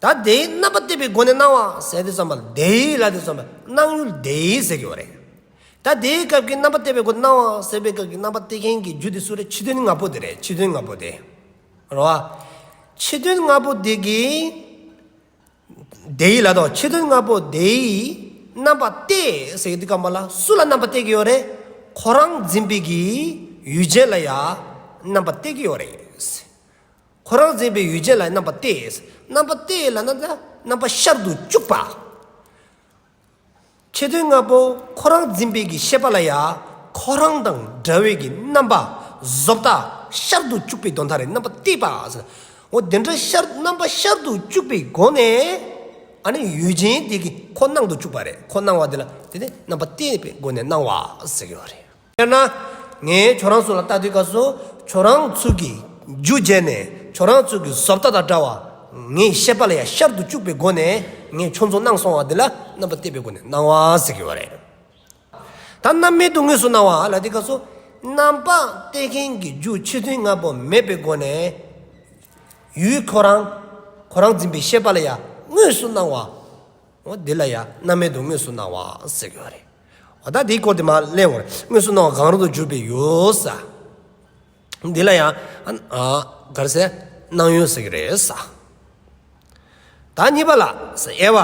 ད་དེའི་རྣམ་པ་གཏད་པའི་སྒོ་ནས་སྣང་བ་ཟེར་དུས་ཙམ་པ་ལ་དེའི་ལབ་དུས་ཙམ་པ་སྣང་ཡུལ་དེའི་ཟེར་གྱི་ཡོད་རེད། ད་དེའི་སྐབས་ཀྱི་རྣམ་པ་གཏད་པའི་སྒོ་ནས་སྣང་བ་ཟེར་བའི་སྐབས་ཀྱི་རྣམ་པ་གཏད་མཁན་གྱི་རྒྱུ་དེ་སུ་རེད། ཕྱི་དོན་ལྔ་པོ་དེ་རེད། ཕྱི་དོན་ལྔ་པོ་དེ། རེད་བ། ཕྱི་དོན་ལྔ་པོ་དེ་གིས་དེའི་ལ་དོ། ཕྱི་དོན་ལྔ་པོ་དེའི་རྣམ་པ་གཏད་ཟེར་དུས་སྐབས་ལ་སུ་ལ་རྣམ་པ་གཏད་ཀྱི་ཡོད་རེད། ཁོ་རང་འཛིན་པའི་གི་ཡུལ་ཅན་ལ་ཡང་རྣམ་པ་གཏད་ཀྱི་ཡོད་རེད། ཁོ་རང་འཛིན་པའི་ཡུལ་ཅན་ལ་རྣམ་པ་གཏད། རྣམ་པ་གཏད་ལབ་ན་ད་རྣམ་པ་ཤར་དུ་བཅུག་པ། ཕྱི་དོན་ལྔ་པོ་ཁོ་རང་འཛིན་པའི་གི་ཤེས་པ་ལ་ཡང་ཁོ་རང་དང་འདྲ་བའི་གི་རྣམ་པ་བཟོ་ལྟ་ཤར་དུ་བཅུག་པའི་དོན་དག་རེད། རྣམ་པ་གཏད་པ་ཟེར། འོ་དེ་འདྲ་ཤར་རྣམ་པ་ཤར་དུ་བཅུག་པའི་སྒོ་ནས་ཨ་ནི་ཡུལ་ཅན་དེ་གིས་ཁོ་སྣང་དུ་བཅུག་པ་རེད། ཁོ་སྣང་བ་དེ་ལ་དེ་ནི་རྣམ་པ་གཏད་པའི་སྒོ་ནས་སྣང་བ་ཟེར་གྱི་ཡོད་རེད། དཔེར་ན། ངས་ཁྱོད་རང་ཚོ་ལ་ལྟ་དུས་སྐབས་སུ་ཁྱོད་རང་ཚོ་གི་རྒྱུ་བྱས་ནས་ཁྱོད་རང་ཚོ་གི་བཟོ་ལྟ་དང་འདྲ་བ་ངའི་ཤེས་པ་ལ་ཡང་ཤར་དུ་བཅུག་པའི་སྒོ་ནས་ངས་ཁྱོད་ཚོ་སྣང་སོང་བ་འདི་ལ་རྣམ་པ་གཏད་པའི་སྒོ་ནས་སྣང་བ་ཟེར་གྱི་ཡོད་རེད། ད་རྣམ་མེད་དུ་དངོས་སུ་སྣང་བ་ལ་དེ་སྐབས་སུ་རྣམ་པ་གཏད་མཁན་གྱི་རྒྱུ་ཕྱི་དོན་ལྔ་པོ་མེད་པའི་སྒོ་ནས་ཡུལ་ཁོ་རང་ཁོ་རང་འཛིན་པའི་ཤེས་པ་ལ་ཡང་དངོས་སུ་སྣང་བ། འོ་འདི་ལ་ཡང་རྣམ་མེད་དུ་དངོས་སུ་སྣང་བ་ཟེར་གྱི་ཡོད་རེད། འོ་ད་འདིའི་སྐོར་དེ་མར་གླེང་བར། དངོས་སུ་སྣང་བ་གང་རུང་དུ་གྱུར་པའི་ཡུལ་ས། འདི་ལ་ཡང་ཨ་ག་རེ་ཟེར། སྣང་ཡུལ་ཟེར་གྱི་རེད་ས། ད་གཉིས་པ་ལ་ས་དབྱེ་བ།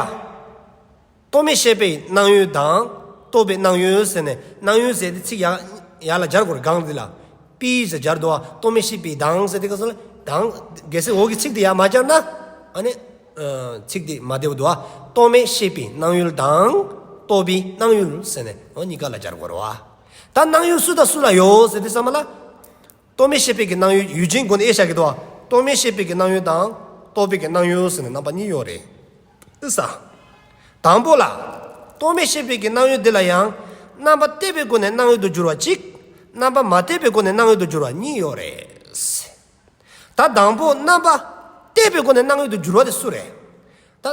རྟོག་མེད་ཤེས་པའི་སྣང་ཡུལ་དང་རྟོག་པའི་སྣང་ཡུལ་ཟེར་ནས་སྣང་ཡུལ་ཟེར་དེ་ཚིག་ཡར་ཡར་ལ་སྦྱར་དགོས་རེད། གང་འདི་ལ་པའི་ཟེར་སྦྱར་འདུག་བ། རྟོག་མེད་ཤེས་པའི་དང་ཟེར་དེ་ག་སོ་ལ་དང་གལ་སྲིད་འོག་གི་ཚིག་དེ་ཡར་མ་སྦྱར་ན་ཨ་ནི་ཨ་ཚིག་དེ་མ་བདེ་བོ་འདུག་བ། རྟོག་མེད་ཤེས་པའི་སྣང་ཡུལ་དང་རྟོག་པའི་སྣང་ཡུལ་ཟེར་ནས་འོ་གཉིས་ཀ་ལ་སྦྱར་དགོས་རེད་བ། ད་སྣང་ཡུལ་སུ་དང་སུ་ལ་ཡོད་ཟེར་དུས་ཙམ་པ་ལ། རྟོག་མེད་ཤེས་པའི་གི་སྣང་ཡུལ་ཡུལ་ཅན་སྒོ་ནས་དབྱེ་བཞག་གི་འདུག་བ། རྟོག་མེད་ཤེས་པའི་གི་སྣང་ཡུལ་དང་རྟོག་པའི་གི་སྣང་ཡུལ་ཟེར་ནས་རྣམ་པ་གཉིས་ཡོད་རེད། ཨི་ས། དང་པོ་ལ། རྟོག་མེད་ཤེས་པའི་གི་སྣང་ཡུལ་འདི་ལ་ཡང་རྣམ་པ་གཏད་པའི་སྒོ་ནས་སྣང་ཡུལ་དུ་འགྱུར་བ་གཅིག་རྣམ་པ་མ་གཏད་པའི་སྒོ་ནས་སྣང་ཡུལ་དུ་འགྱུར་བ་གཉིས་ཡོད་རེད། ད་དང་པོ་རྣམ་པ་གཏད་པའི་སྒོ་ནས་སྣང་ཡུལ་དུ་འགྱུར་བ་དེ་སུ་རེད། ད་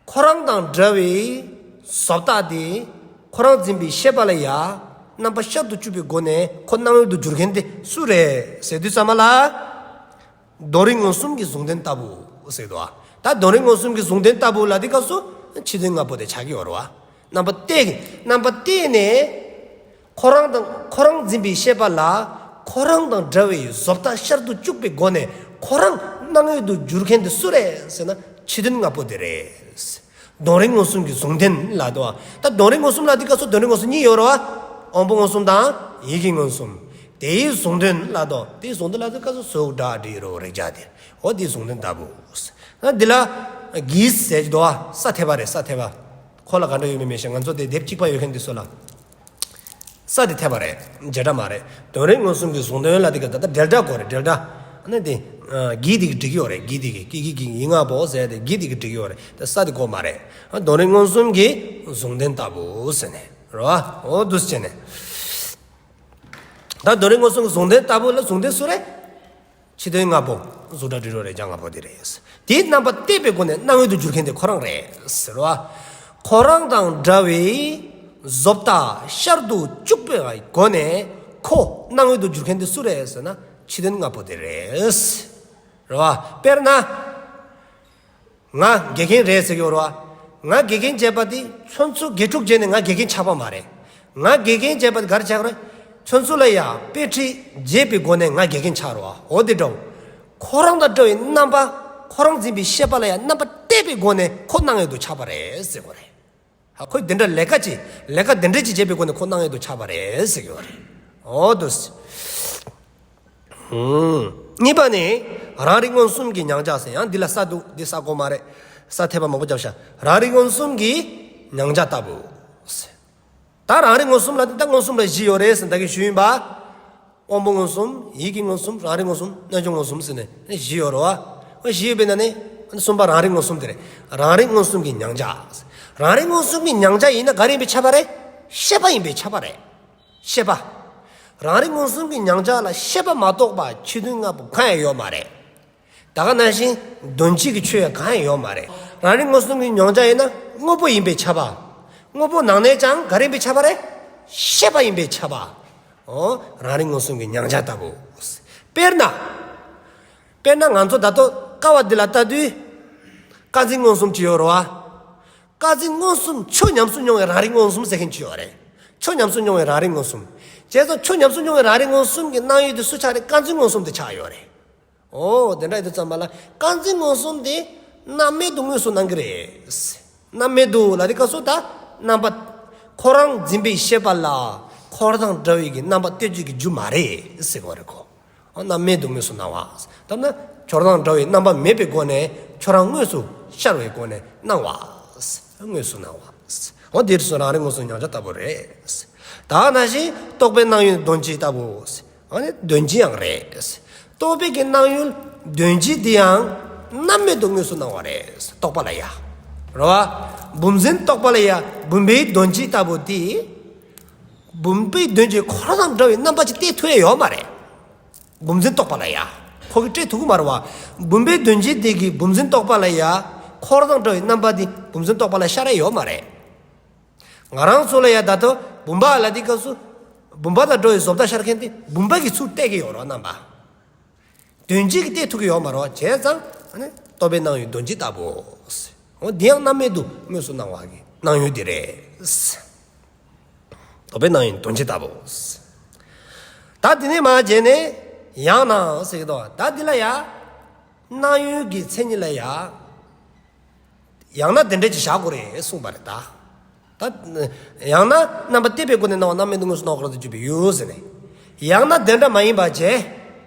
ཁོ་རང་དང་འདྲ་བའི་བཟོ་ལྟ་དེ་ཁོ་རང་འཛིན་པའི་ཤེས་པ་ལ་ཡང་རྣམ་པ་ཤར་དུ་བཅུག་པའི་སྒོ་ནས་ཁོ་སྣང་ཡུལ་དུ་འགྱུར་མཁན་དེ་སུ་རེད་ཟེར་དུས་ཙམ་པ་ལ། དོན་རིག་མངོན་སུམ་གྱི་ཟུང་ལྡན་ལྟ་བུ་ཟེར་འདུག་བ། ད་དོན་རིག་མངོན་སུམ་གྱི་ཟུང་ལྡན་ལྟ་བུ་ལ་དེ་སྐབས་སུ་ཕྱི་དོན་ལྔ་པོ་དེ་ཆགས་ཀྱི་ཡོད་རེད་བ། རྣམ་པ་གཏད་རྣམ་པ་གཏད་ནས་ཁོ་རང་དང་ཁོ་རང་འཛིན་པའི་ཤེས་པ་ལ་ཁོ་རང་དང་འདྲ་བའི་བཟོ་ལྟ་ཤར་དུ་བཅུག་པའི་སྒོ་ནས་ཁོ་རང་སྣང་ཡུལ་དུ་འགྱུར་མཁན་དེ་སུ་རེད་ཟེར་ན་ཕྱི་དོན་ལྔ་པོ་དེ་རེད། དོན་རིག་མངོན་སུམ་གྱི་ཟུང་ལྡན་ལ་དོ། ད་དོན་རིག་མངོན་སུམ་ལ་དེ་སྐབས་སུ་དོན་རིག་མངོན་སུམ་གཉིས་ཡོད་རེད་བ། དབང་པོ་མངོན་སུམ་དང་ཡིད་ཀྱི་མངོན་སུམ། དེའི་ཟུང་ལྡན་ལ་དོ། དེའི་ཟུང་ལྡན་ལ་དེ་སྐབས་སུ་གཟུགས་སྒྲ་དྲི་རོ་རེག་བྱ་དེ། འོ་དེའི་ཟུང་ལྡན་ལྟ་བུ། ད་འདི་ལ་གིས་ཟེར་གྱི་འདུག་བ། ས་ཐེབས་པ་རེད། ས་ཐེབས་པ། ཁོ་ལ་ག་འདྲ་ཡོད་མེད་མི་ཤེས། ང་ཚོ་དེ་དེབ་གཅིག་པ་ཡོད་མཁན་དེ་ཚོ་ལ། ས་དེ་ཐེབས་པ་རེད། བྱེད་སྒྲ་མ་རེད། དོན་རིག་མངོན་སུམ་གྱི་ཟུང་ལྡན་ལ་དེ་ག་ད་ལྟ་འབྲེལ་སྒྲ་དགོས་རེད། འབྲེལ་སྒྲ། ཨ་ནི་དེ་གིས་དེ་གི་འགྲིག་གི་ཡོད་རེད། གིས་དེ་གི་ཀི་གི་གི་ཡིག་ལྔ་པོ་ཟེར་དེ་གིས་དེ་གི་འགྲིག་གི་ཡོད་རེད། ད་ས་དེ་དགོས་མ་རེད། ཨ་དོན་རིག་མངོན་སུམ་གྱི་ཟུང་ལྡན་ལྟ་བུ་ཟེར་ནས་རེད་བ། འོ་འདུག་སེ་བྱས་ནས། ད་དོན་རིག་མངོན་སུམ་གྱི་ཟུང་ལྡན་ལྟ་བུ་ལ་ཟུང་ལྡན་སུ་རེད། ཕྱི་དོན་ལྔ་པོ། གཟུགས་སྒྲ་དྲི་རོ་རེག་བྱ་ལྔ་པོ་དེ་རེད། དེའི་རྣམ་པ་གཏད་པའི་སྒོ་ནས་སྣང་ཡུལ་དུ་འགྱུར་མཁན་དེ་ཁོ་རང་རེད་ཟེར་བ། ཁོ་རང་དང་འདྲ་བའི་བཟོ་ལྟ་ཤར་དུ་བཅུག་པའི་སྒོ་ནས་ཁོ་སྣང་ཡུལ་དུ་འགྱུར་མཁན་དེ་སུ་རེད་ཟེར་ན་ཕྱི་དོན་ལྔ་པོ་དེ་རེད། རེད་བ། དཔེར་ན། ང་དགེ་རྒན་རེད་ཟེར་གྱི་ཡོད་རེད་བ། ང་དགེ་རྒན་བྱས་པ་དེ་ཁྱོད་ཚོ་དགེ་ཕྲུག་བྱས་ནས་ང་དགེ་རྒན་ཆགས་པ་མ་རེད། ང་དགེ་རྒན་བྱས་པ་དེ་ག་རེ་ཆགས་རེད། ཁྱོད་ཚོ་ལ་ཡ་དཔེ་ཁྲིད་བྱས་པའི་སྒོ་ནས་ང་དགེ་རྒན་ཆགས་རེད་བ། འོ་དེ་འདྲ་བོ། ཁོ་རང་དང་འདྲ་བའི་རྣམ་པ། ཁོ་རང་འཛིན་པའི་ཤེས་པ་ལ་ཡ་རྣམ་པ་གཏད་པའི་སྒོ་ནས་ཁོ་སྣང་ཡུལ་དུ་ཆགས་པ་རེད་ཟེར་དགོས་རེད། ཧ་ཁོས་དེ་འདྲ་ལས་ཀ་ཅིག་ལས་ཀ་དེ་འདྲ་ཅིག་བྱས་པའི་སྒོ་ནས་ཁོ་སྣང་ཡུལ་དུ་ཆགས་པ་རེད་ཟེར་གྱི་ཡོད་རེད། འོ་དུ། གཉིས་པ་ནི་རང་རིག་མངོན་སུམ་གྱི་མྱང་བྱ་ཟེར། ཡང་འདི་ལ་ས་འདུག་འདི་ས་དགོས་མ་རེད། ས་ཐེབས་པ་མང་པོ་རྒྱབ་ཤག་རང་རིག་མངོན་སུམ་གྱི་མྱང་བྱ་ལྟ་བུ་ཟེར། ད་རང་རིག་མངོན་སུམ་ལ་འདི་ད་མངོན་སུམ་ལ་བཞི་ཡོད་རེད་ཟེར་ད་གིན་ཞུས་ཡིན་པ། དབང་པོ་མངོན་སུམ། ཡིད་ཀྱི་མངོན་སུམ། རང་རིག་མངོན་སུམ། རྣལ་འབྱོར་མངོན་སུམ་ཟེར་ནས་བཞི་ཡོད་རེད་བ། བཞི་ཡོད་པའི་ནང་ནས་གསུམ་པ་རང་རིག་མངོན་སུམ་དེ་རེད། རང་རིག་མངོན་སུམ་གྱི་མྱང་བྱ། རང་རིག་མངོན་སུམ་གྱི་མྱང་བྱ་ཡིན་ན་ག་རེ་ཡིན་པས་ཁྱབ་པ་རེད། ཤེས་པ་ཡིན་པས་ཁྱབ་པ་རེད། ཤེས་པ། རང་རིག་མངོན་སུམ་གྱི་མྱང་བྱ་ལ་ཤེས་པ་མ་གཏོགས་པ་ཕྱི་དོན་ལྔ་པོ་གང་ཡང་ཡོད་མ་རེད། ད་ག་ནང་བཞིན་དོན་སྤྱི་གི་ཆོས་ཡང་གང་ཡང་ཡོད་མ་རེད། རང་རིག་མངོན་སུམ་གྱི་མྱང་བྱ་ཡིན་ན་དངོས་པོ་ཡིན་པས་ཁྱབ་པ། དངོས་པོ་ནང་ནས་ཀྱང་ག་རེ་ཡིན་པས་ཁྱབ་པ་རེད། ཤེས་པ་ཡིན་པས་ཁྱབ་པ། འོ། རང་རིག་མངོན་སུམ་གྱི་མྱང་བྱ་ལྟ་བུ། དཔེར་ན། དཔེར་ན་ང་ཚོ་ད་ལྟོ་ཀ་བ་འདི་ལ་ལྟ་དུས། ཀ་འཛིན་མངོན་སུམ་ཅིག་ཡོད་རེད་བ། ཀ་འཛིན་མངོན་སུམ་ཆོས་ཉམས་སུ་མྱོང་བའི་རང་རིག་མངོན་སུམ་ཟེར་མཁན་ཅིག་ཡོད་རེད། ཆོས་ཉམས་སུ་མྱོང་བའི་རང་རིག་མངོན་སུམ། བྱས་ཙང་ཆོས་ཉམས་སུ་མྱོང་བའི་རང་རིག་མངོན་སུམ་གྱི་སྣང་ཡུལ་དེ་སུ་ཆགས་རེད། ཀ་འཛིན་མངོན་སུམ་དེ་ཆགས་ཡོད་རེད། འོ་དེ་འདྲ་ཡིན་དུས་ཙམ་པ་ལ་ཀ་འཛིན་མངོན་སུམ་དེ་རྣམ་མེད་དུ་དངོས་སུ་སྣང་གི་རེད། རྣམ་མེད་དུ་ལ་དེ་སྐབས་སུ་ད་རྣམ་པ་ཁོ་རང་འཛིན་པའི་ཤེས་པ་ལ་འཁོར་དང་འདྲ་བའི་གི་རྣམ་པ་སྟོན་བྱེད་ཀྱི་རྒྱུ་མ་རེད་ཟེར་གོ་རེད་ཁོ། རྣམ་མེད་དུ་དངོས་སུ་སྣང་བ། ད་ན་ཁྱོད་རང་འདྲ་བའི་རྣམ་པ་མེད་པའི་སྒོ་ནས་ཁྱོད་རང་དངོས་སུ་ཤར་བའི་སྒོ་ནས་སྣང་བ། དངོས་སུ་སྣང་བ། འོ་དེ་རིགས་སུ་རང་རིག་མངོན་སུམ་མྱང་བྱ་ལྟ་བུ་རེད། ད་ནང་བཞིན་རྟོག་པའི་སྣང་ཡུལ་དོན་སྤྱི་ལྟ་བུ། འོ་ནི་དོན་སྤྱི་ཡང་རེད། རྟོག་པའི་གི་སྣང་ཡུལ་དོན་སྤྱི་དེ་ཡང་རྣམ་མེད་དུ་དངོས་སུ་སྣང་བ་རེད། རྟོག་པ་ལ་ཡ། རེད་བ། བུམ་འཛིན་རྟོག་པ་ལ་ཡ་བུམ་པའི་དོན་སྤྱི་ལྟ་བུ་དེ། བུམ་པའི་དོན་སྤྱི་ཁོ་རང་དང་འདྲ་བའི་རྣམ་པ་ཅིག་སྟེར་ཐུབ་ཡ་ཡོད་མ་རེད། བུམ་འཛིན་རྟོག་པ་ལ་ཡ། ཁོ་གིས་སྟེར་ཐུབ་ཀྱི་མ་རེད་བ། བུམ་པའི་དོན་སྤྱི་དེ་གི་བུམ་འཛིན་རྟོག་པ་ལ་ཡ། ཁོ་རང་དང་འདྲ་བའི་རྣམ་པ་དེ་བུམ་འཛིན་རྟོག་པ་ལ་ཤར་ཡ་ཡོད་མ་རེད། ང་རང་ཚོ་ལ་ཡ་ད་དུང་བུམ་པ་ལ་དེ་སྐབས་སུ། བུམ་པ་དང་འདྲ་བའི་བཟོ་ལྟ་ཤར་མཁན་དེ་བུམ་པ་གིས་ཚུར་སྟེར་གྱི་ཡོད་རེད་རྣམ་པ། དོན་སྤྱི་གིས་སྟེར་ཐུབ་ཀྱི་ཡོད་མ་རེད་བ། བྱས་ཙང་ཨ་ནི་རྟོག་པའི་སྣང་ཡུལ་དོན་སྤྱི་ལྟ་བུ། འོ་འདི་ཡང་རྣམ་མེད་དུ་དངོས་སུ་སྣང་བ་གི་སྣང་ཡུལ་འདི་རེད། རྟོག་པའི་སྣང་ཡུལ་དོན་སྤྱི་ལྟ་བུ། ད་དེ་ནས་མར་བྱས་ནས་ཡང་ན་ཟེར་གྱི་འདུག་ད་འདི་ལ་ཡ། སྣང་ཡུལ་གྱི་མཚན་ཉིད་ལ་ཡ། ཡང་ན་དེ་འདྲ་ཅིག་བཞག་དགོས་རེད་གསུངས་པ་རེད་ད། ད། ཡང་ན་རྣམ་པ་སྟེར་བའི་སྒོ་ནས་སྣང་བ་རྣམ་མེད་དུ་དངོས་སུ་སྣང་བ་ཁོ་རང་དུ་གྱུར་པའི་ཡུལ་ཟེར་ནས། ཡང་ན་དེ་འདྲ་མ་ཡིན་པ་བྱས།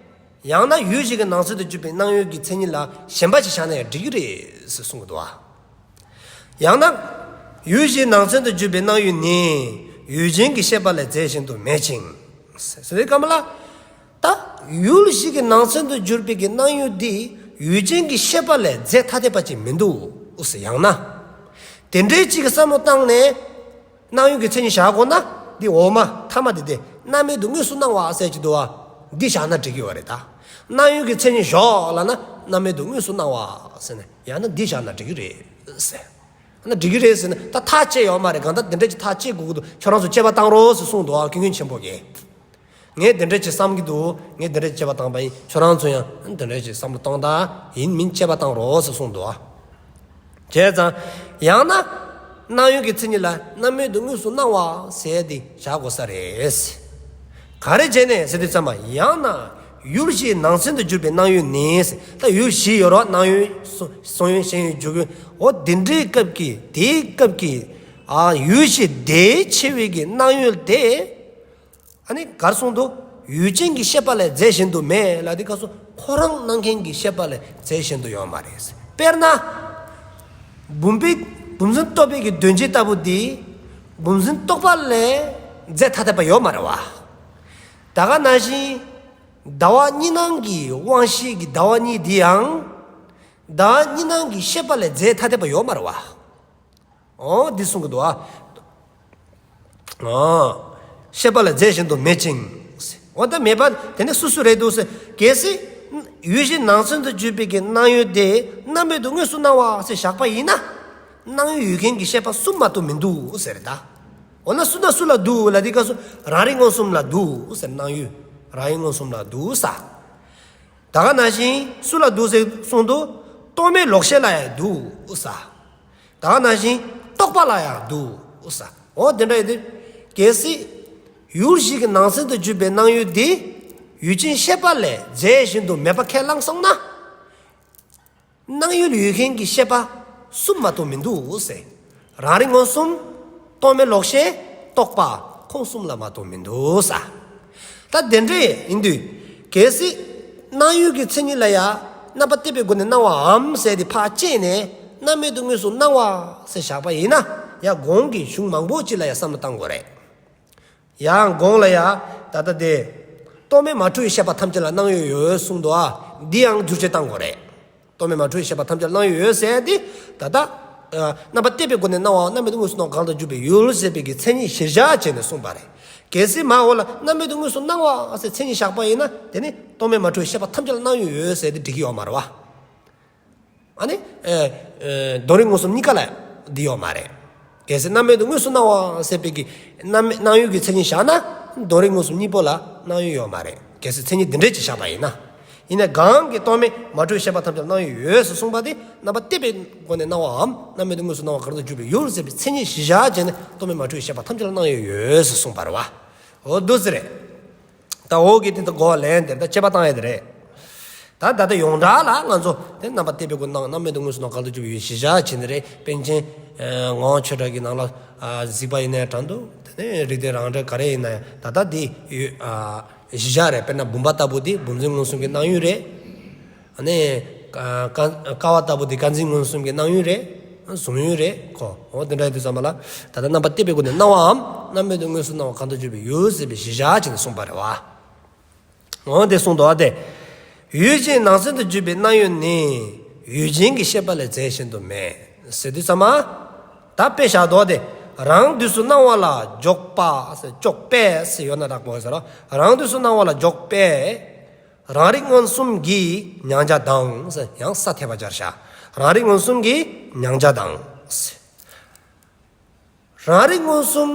ཡང་ན་ཡུལ་ཅིག་གི་ནང་ཚན་དུ་གྱུར་པའི་སྣང་ཡུལ་གྱི་མཚན་ཉིད་ལ་གཞན་པ་ཅིག་བཞག་ན་ཡང་འགྲིག་གི་རེད་ཟེར་གསུང་གི་འདུག་བ། ཡང་ན། ཡུལ་བཞིའི་ནང་ཚན་དུ་གྱུར་པའི་སྣང་ཡུལ་ནི། ཡུལ་ཅན་གྱི་ཤེས་པ་ལས་རྫས་གཞན་དུ་མེད་ཅིང་། ཟེར་བའི་སྐབས་ལ། ད། ཡུལ་བཞི་གི་ནང་ཚན་དུ་གྱུར་པའི་གི་སྣང་ཡུལ་འདི་ཡུལ་ཅན་གྱི་ཤེས་པ་ལས་རྫས་ཐ་དད་པ་ཅིག་མི་འདུག་ཟེར་ཡང་ན། དེ་འདྲའི་ཅིག་གི་བསམ་བློ་བཏང་ནས། སྣང་ཡུལ་གྱི་མཚན་ཉིད་བཞག་དགོས་ན། འདི་འོག་མ་ཐ་མ་འདི་དེ་རྣམ་མེད་དུ་དངོས་སུ་སྣང་བ་ཟེར་གྱི་འདུག་བ། འདི་བཞག་ན་འགྲིག་གི་ཡོད་རེད་ད། སྣང་ཡུལ་གྱི་མཚན་ཉིད་བཞག་ལབ་ན་རྣམ་མེད་དུ་དངོས་སུ་སྣང་བ་ཟེར་ནས་ཡང་ན་འདི་བཞག་ན་འགྲིག་གི་རེད་ཟེར། ན་འགྲིག་གི་རེད་ཟེར་ན་ད་ཐག་བཅད་ཡོད་མ་རེད། གང་ལྟར་དེ་འདྲ་ཅིག་ཐག་བཅད་དགོས་ཀྱི་འདུག་ཁྱོད་རང་ཚོ་དཔྱད་པ་བཏང་རོགས་ཟེར་གསུངས་འདུག་ཨ། ཀུན་མཁྱེན་ཆེན་པོ་གིས། ངས་དེ་འདྲ་ཅིག་བསམ་གྱི་འདུག་ངས་དེ་འདྲ་ཅིག་དཔྱད་པ་བཏང་པ་ཡིན། ཁྱོད་རང་ཚོ་ཡང་དེ་འདྲ་ཅིག་བསམ་བློ་གཏོང་དང་། ཡིན་མིན་དཔྱད་པ་བཏང་རོགས་ཟེར་གསུངས་འདུག་ཨ། བྱས་ཙང་། ཡང་ན། སྣང་ཡུལ་གྱི་མཚན་ཉིད་ལ་རྣམ་མེད་དུ་དངོས་སུ་སྣང་བ་ཟེར་དེ་བཞག་དགོས་ས་རེད། ག་རེ་བྱས་ནས་ཟེར་དུས་ཙམ་པ་ཡང་ན། ཡུལ་བཞིའི་ནང་ཚན་དུ་གྱུར་པའི་སྣང་ཡུལ་ནི། ད་ཡུལ་བཞི་ཡོད་རེད་བ། སྣང་ཡུལ་གསུང་ཡུལ་ཤེས་ཡུལ་འཇུག་ཡུལ། འོ་དེ་འདྲའི་སྐབས་ཀྱི་དེའི་སྐབས་ཀྱི་ཨ་ཡུལ་བཞི་དེའི་ཕྱེ་བའི་གི་སྣང་ཡུལ་དེ། ཨ་ནི་གར་གསུངས་འདུག་ཡུལ་ཅན་གྱི་ཤེས་པ་ལས་རྫས་གཞན་དུ་མེད་ལ་དེ་སྐབས་སུ་ཁོ་རང་སྣང་མཁན་གྱི་ཤེས་པ་ལས་རྫས་གཞན་དུ་ཡོད་མ་རེད། དཔེར་ན། བུམ་པའི་བུམ་འཛིན་རྟོག་པའི་གི་དོན་སྤྱི་ལྟ་བུ་དེ་བུམ་འཛིན་རྟོག་པ་ལས་རྫས་ཐ་དད་པ་ཡོད་མ་རེད་བ། ད་ག་ནང་བཞིན་ཟླ་བ་གཉིས་སྣང་གི་དབང་ཤེས་ཀྱི་ཟླ་བ་གཉིས་དེ་ཡང་ཟླ་བ་གཉིས་སྣང་གི་ཤེས་པ་ལས་རྫས་ཐ་དད་པ་ཡོད་མ་རེད་བ། འོ་འདི་གསུང་གི་འདུག་ཨ། འོ། ཤེས་པ་ལས་རྫས་གཞན་དུ་མེད་ཅིང་། འོ་ད་མེད་པ་དེ་ནི་སུ་སུ་རེད་འདུག་ཟེར། གལ་སྲིད། ཡུལ་བཞིའི་ནང་ཚན་དུ་གྱུར་པའི་གི་སྣང་ཡུལ་དེ་རྣམ་མེད་དུ་དངོས་སུ་སྣང་བ་ཟེར་བཞག་པ་ཡིན་ན། སྣང་ཡུལ་ཡུལ་མཁན་གྱི་ཤེས་པ་གསུམ་མ་གཏོགས་མི་འདུག་ཟེར་ད། འོ་ན་སུ་ན་སུ་ལ་འདུག་ལ་དེ་སྐབས་སུ་རང་རིག་མངོན་སུམ་ལ་འདུག་ཟེར། སྣང་ཡུལ་རང་རིག་མངོན་སུམ་ལ་འདུག་ས། ད་ག་ནང་བཞིན་སུ་ལ་འདུག་ཟེར་གསུངས་འདུག་རྟོག་མེད་ལོག་ཤེས་ལ་ཡང་འདུག་ས། ད་ག་ནང་བཞིན་རྟོག་པ་ལ་ཡང་འདུག་ས། འོ་དེ་འདྲ་ཡིན་དུས། གལ་སྲིད། ཡུལ་བཞི་གི་ནང་ཚན་དུ་གྱུར་པའི་སྣང་ཡུལ་འདི། ཡུལ་ཅན་ཤེས་པ་ལས་རྫས་གཞན་དུ་མེད་པ་ཁས་བླངས་སོང་ན། སྣང་ཡུལ་ཡུལ་མཁན་གྱི་ཤེས་པ་གསུམ་མ་གཏོགས་མི་འདུག་ཟེར། རང་རིག་མངོན་སུམ། རྟོག་མེད་ལོག་ཤེས། རྟོག་པ། ཁོང་གསུམ་ལ་མ་གཏོགས་མི་འདུག་ས། ད་དེ་འདྲ་ཡིན་དུས། གལ་སྲིད། སྣང་ཡུལ་གྱི་མཚན་ཉིད་ལ་ཡང་རྣམ་པ་སྟེར་བའི་སྒོ་ནས་སྣང་བའམ་ཟེར་ཏེ་ཕར་བཅད་ནས་རྣམ་མེད་དུ་དངོས་སུ་སྣང་བ་ཟེར་བཞག་པ་ཡིན་ན། ཡང་གོང་གི་གཞུང་མང་པོ་ཅིག་ལ་ཡང་བསམ་བློ་བཏང་དགོས་རེད། ཡང་གོང་ལ་ཡང་ད་ལྟ་དེ། རྟོག་མེད་མ་འཁྲུལ་བའི་ཤེས་པ་ཐམས་ཅད་ལ་སྣང་ཡུལ་ཡོད་གསུངས་འདུག་ཨ། འདི་ཡང་བསྒྱུར་བཅོས་བཏང་དགོས་རེད། རྟོག་མེད་མ་འཁྲུལ་བའི་ཤེས་པ་ཐམས་ཅད་ལ་སྣང་ཡུལ་ཡོད་ཟེར་ཏེ། ད་ལྟ། ཨ། རྣམ་པ་སྟེར་བའི་སྒོ་ནས་སྣང་བ་རྣམ་མེད་དུ་དངོས་སུ་སྣང་བ་གང་དང་འཇུག་པའི་ཡུལ་ཟེར་བའི་གི་མཚན་ཉིད་གཞིར་བཞག་བྱས་ནས་གསུངས་པ་རེད། གལ་སྲིད་མར་འོག་ལ་རྣམ་མེད་དུ་དངོས་སུ་སྣང་བ་ཟེར་མཚན་ཉིད་བཞག་པ་ཡིན་ན། དེ་ནི་རྟོག་མེད་མ་འཁྲུལ་བའི་ཤེས་པ་ཐམས་ཅད་ལ་སྣང་ཡུལ་ཡོད་ཟེར་ཏེ་འགྲིག་གི་ཡོད་མ་རེད་བ། ཨ་ནི། ཨེ། ཨེ། དོན་རིག་མངོན་སུམ་གཉིས་ཀ་ལ་འདི་ཡོད་མ་རེད། གལ་སྲིད་རྣམ་མེད་དུ་དངོས་སུ་སྣང་བ་ཟེར་བའི་གི་རྣམ་སྣང་ཡུལ་གྱི་མཚན་ཉིད་བཞག་ན། དོན་རིག་མངོན་སུམ་གཉིས་པོ་ལ་སྣང་ཡུལ་ཡོད་མ་རེད། གལ་སྲིད་མཚན་ཉིད་འདི་འདྲས་ཅིག་བཞག་པ་ཡིན་ན། ཡིན་ནའི་གང་གིས་རྟོག་མེད་མ་འཁྲུལ་བའི་ཤེས་པ་ཐམས་ཅད་ལ་སྣང་ཡུལ་ཡོད་ཟེར་གསུངས་པ་དེ་རྣམ་པ་གཏད་པའི་སྒོ་ནས་སྣང་བའམ་རྣམ་སྨིན་དུ་དངོས་སུ་སྣང་བ་གང་དུ་གྱུར་པའི་ཡུལ་ཟེར་བའི་མཚན་ཉིད་གཞི་བཞག་བྱས་ནས་རྟོག་མེད་མ་འཁྲུལ་བའི་ཤེས་པ་ཐམས་ཅད་ལ་སྣང་ཡུལ་ཡོད་ཟེར་གསུངས་པ་རེད་བ། འོ་འདུག་ཟེར་རེད། ད་འོ་གི་དེ་ད་གོ་བ་ལེན་དེ་ད་དཔྱད་པ་བཏང་ཡ་དེ་རེད། ད་ད་ལྟ་ཡོངས་གྲགས་ལ་ང་ཚོ་དེ་རྣམ་པ་གཏད་པའི་སྒོ་ནས་སྣང་རྣམ་སྨིན་དུ་དངོས་སུ་སྣང་བ་གང་དུ་གྱུར་པའི་ཡུལ་གཞི་བཞག་བྱས་ནས་རེད། པཎ་ཆེན་ངག་དབང་ཆོས་གྲགས་ཀྱི་ནང་ལ་གཟིགས་པ་ཡིན་ནའི་འདྲ་འདུག་དེ་ནས་རིགས་གཏེར་རང་འགྲེལ་ག་རེ་ཡིན་ནའི་ད་ལྟ་དེ་ཡོད། གཞི་བཞག་རེད། དཔེར་ན་བུམ་པ་ལྟ་བུ་དེ་བུམ་འཛིན་མངོན་སུམ་གྱི་སྣང་ཡུལ་རེད། ཨ་ནི་ཀ་ཀ་ཀ་བ་ལྟ་བུ་དེ་ཀ་འཛིན་མངོན་སུམ་གྱི་སྣང་ཡུལ་རེད། གཟུང་ཡུལ་རེད་ཁོ། འོ་དེ་འདྲ་ཡིན་དུས་ཙམ་པ་ལ་ད་ལྟ་རྣམ་པ་གཏད་པའི་སྒོ་ནས་སྣང་བའམ་རྣམ་སྨིན་དུ་དངོས་སུ་སྣང་བ་གང་དུ་གྱུར་པའི་ཡུལ་ཟེར་བའི་གཞི་བཞག་བྱས་ནས་གསུངས་པ་རེད་བ། འོ་དེ་གསུངས་འདུག་བ་དེ། ཡུལ་ཅན་ནང་ཚན་དུ་གྱུར་པའི་སྣང་ཡུལ་ནི། ཡུལ་ཅན་གྱི་ཤེས་པ་ལས་རྫས་གཞན་དུ་མེད། ཟེར་དུས་ཙམ་པ། ད་དཔེ་བཞག་འདུག་བ་དེ། རང་དུས་སུ་སྣང་བ་ལ་འཇོག་པ་ཟེར་འཇོག་པས་ཟེར་ཡོད་ན་རག་མོ་ཟེར་རོ། རང་དུས་སུ་སྣང་བ་ལ་འཇོག་པས། རང་རིག་མངོན་སུམ་གྱི་མྱང་བྱ་དང་ཟེར་ཡང་ས་ཐེབས་པ་སྦྱར་བཞག་རང་རིག་མངོན་སུམ་གྱི་མྱང་བྱ་དང་ཟེར། རང་རིག་མངོན་སུམ་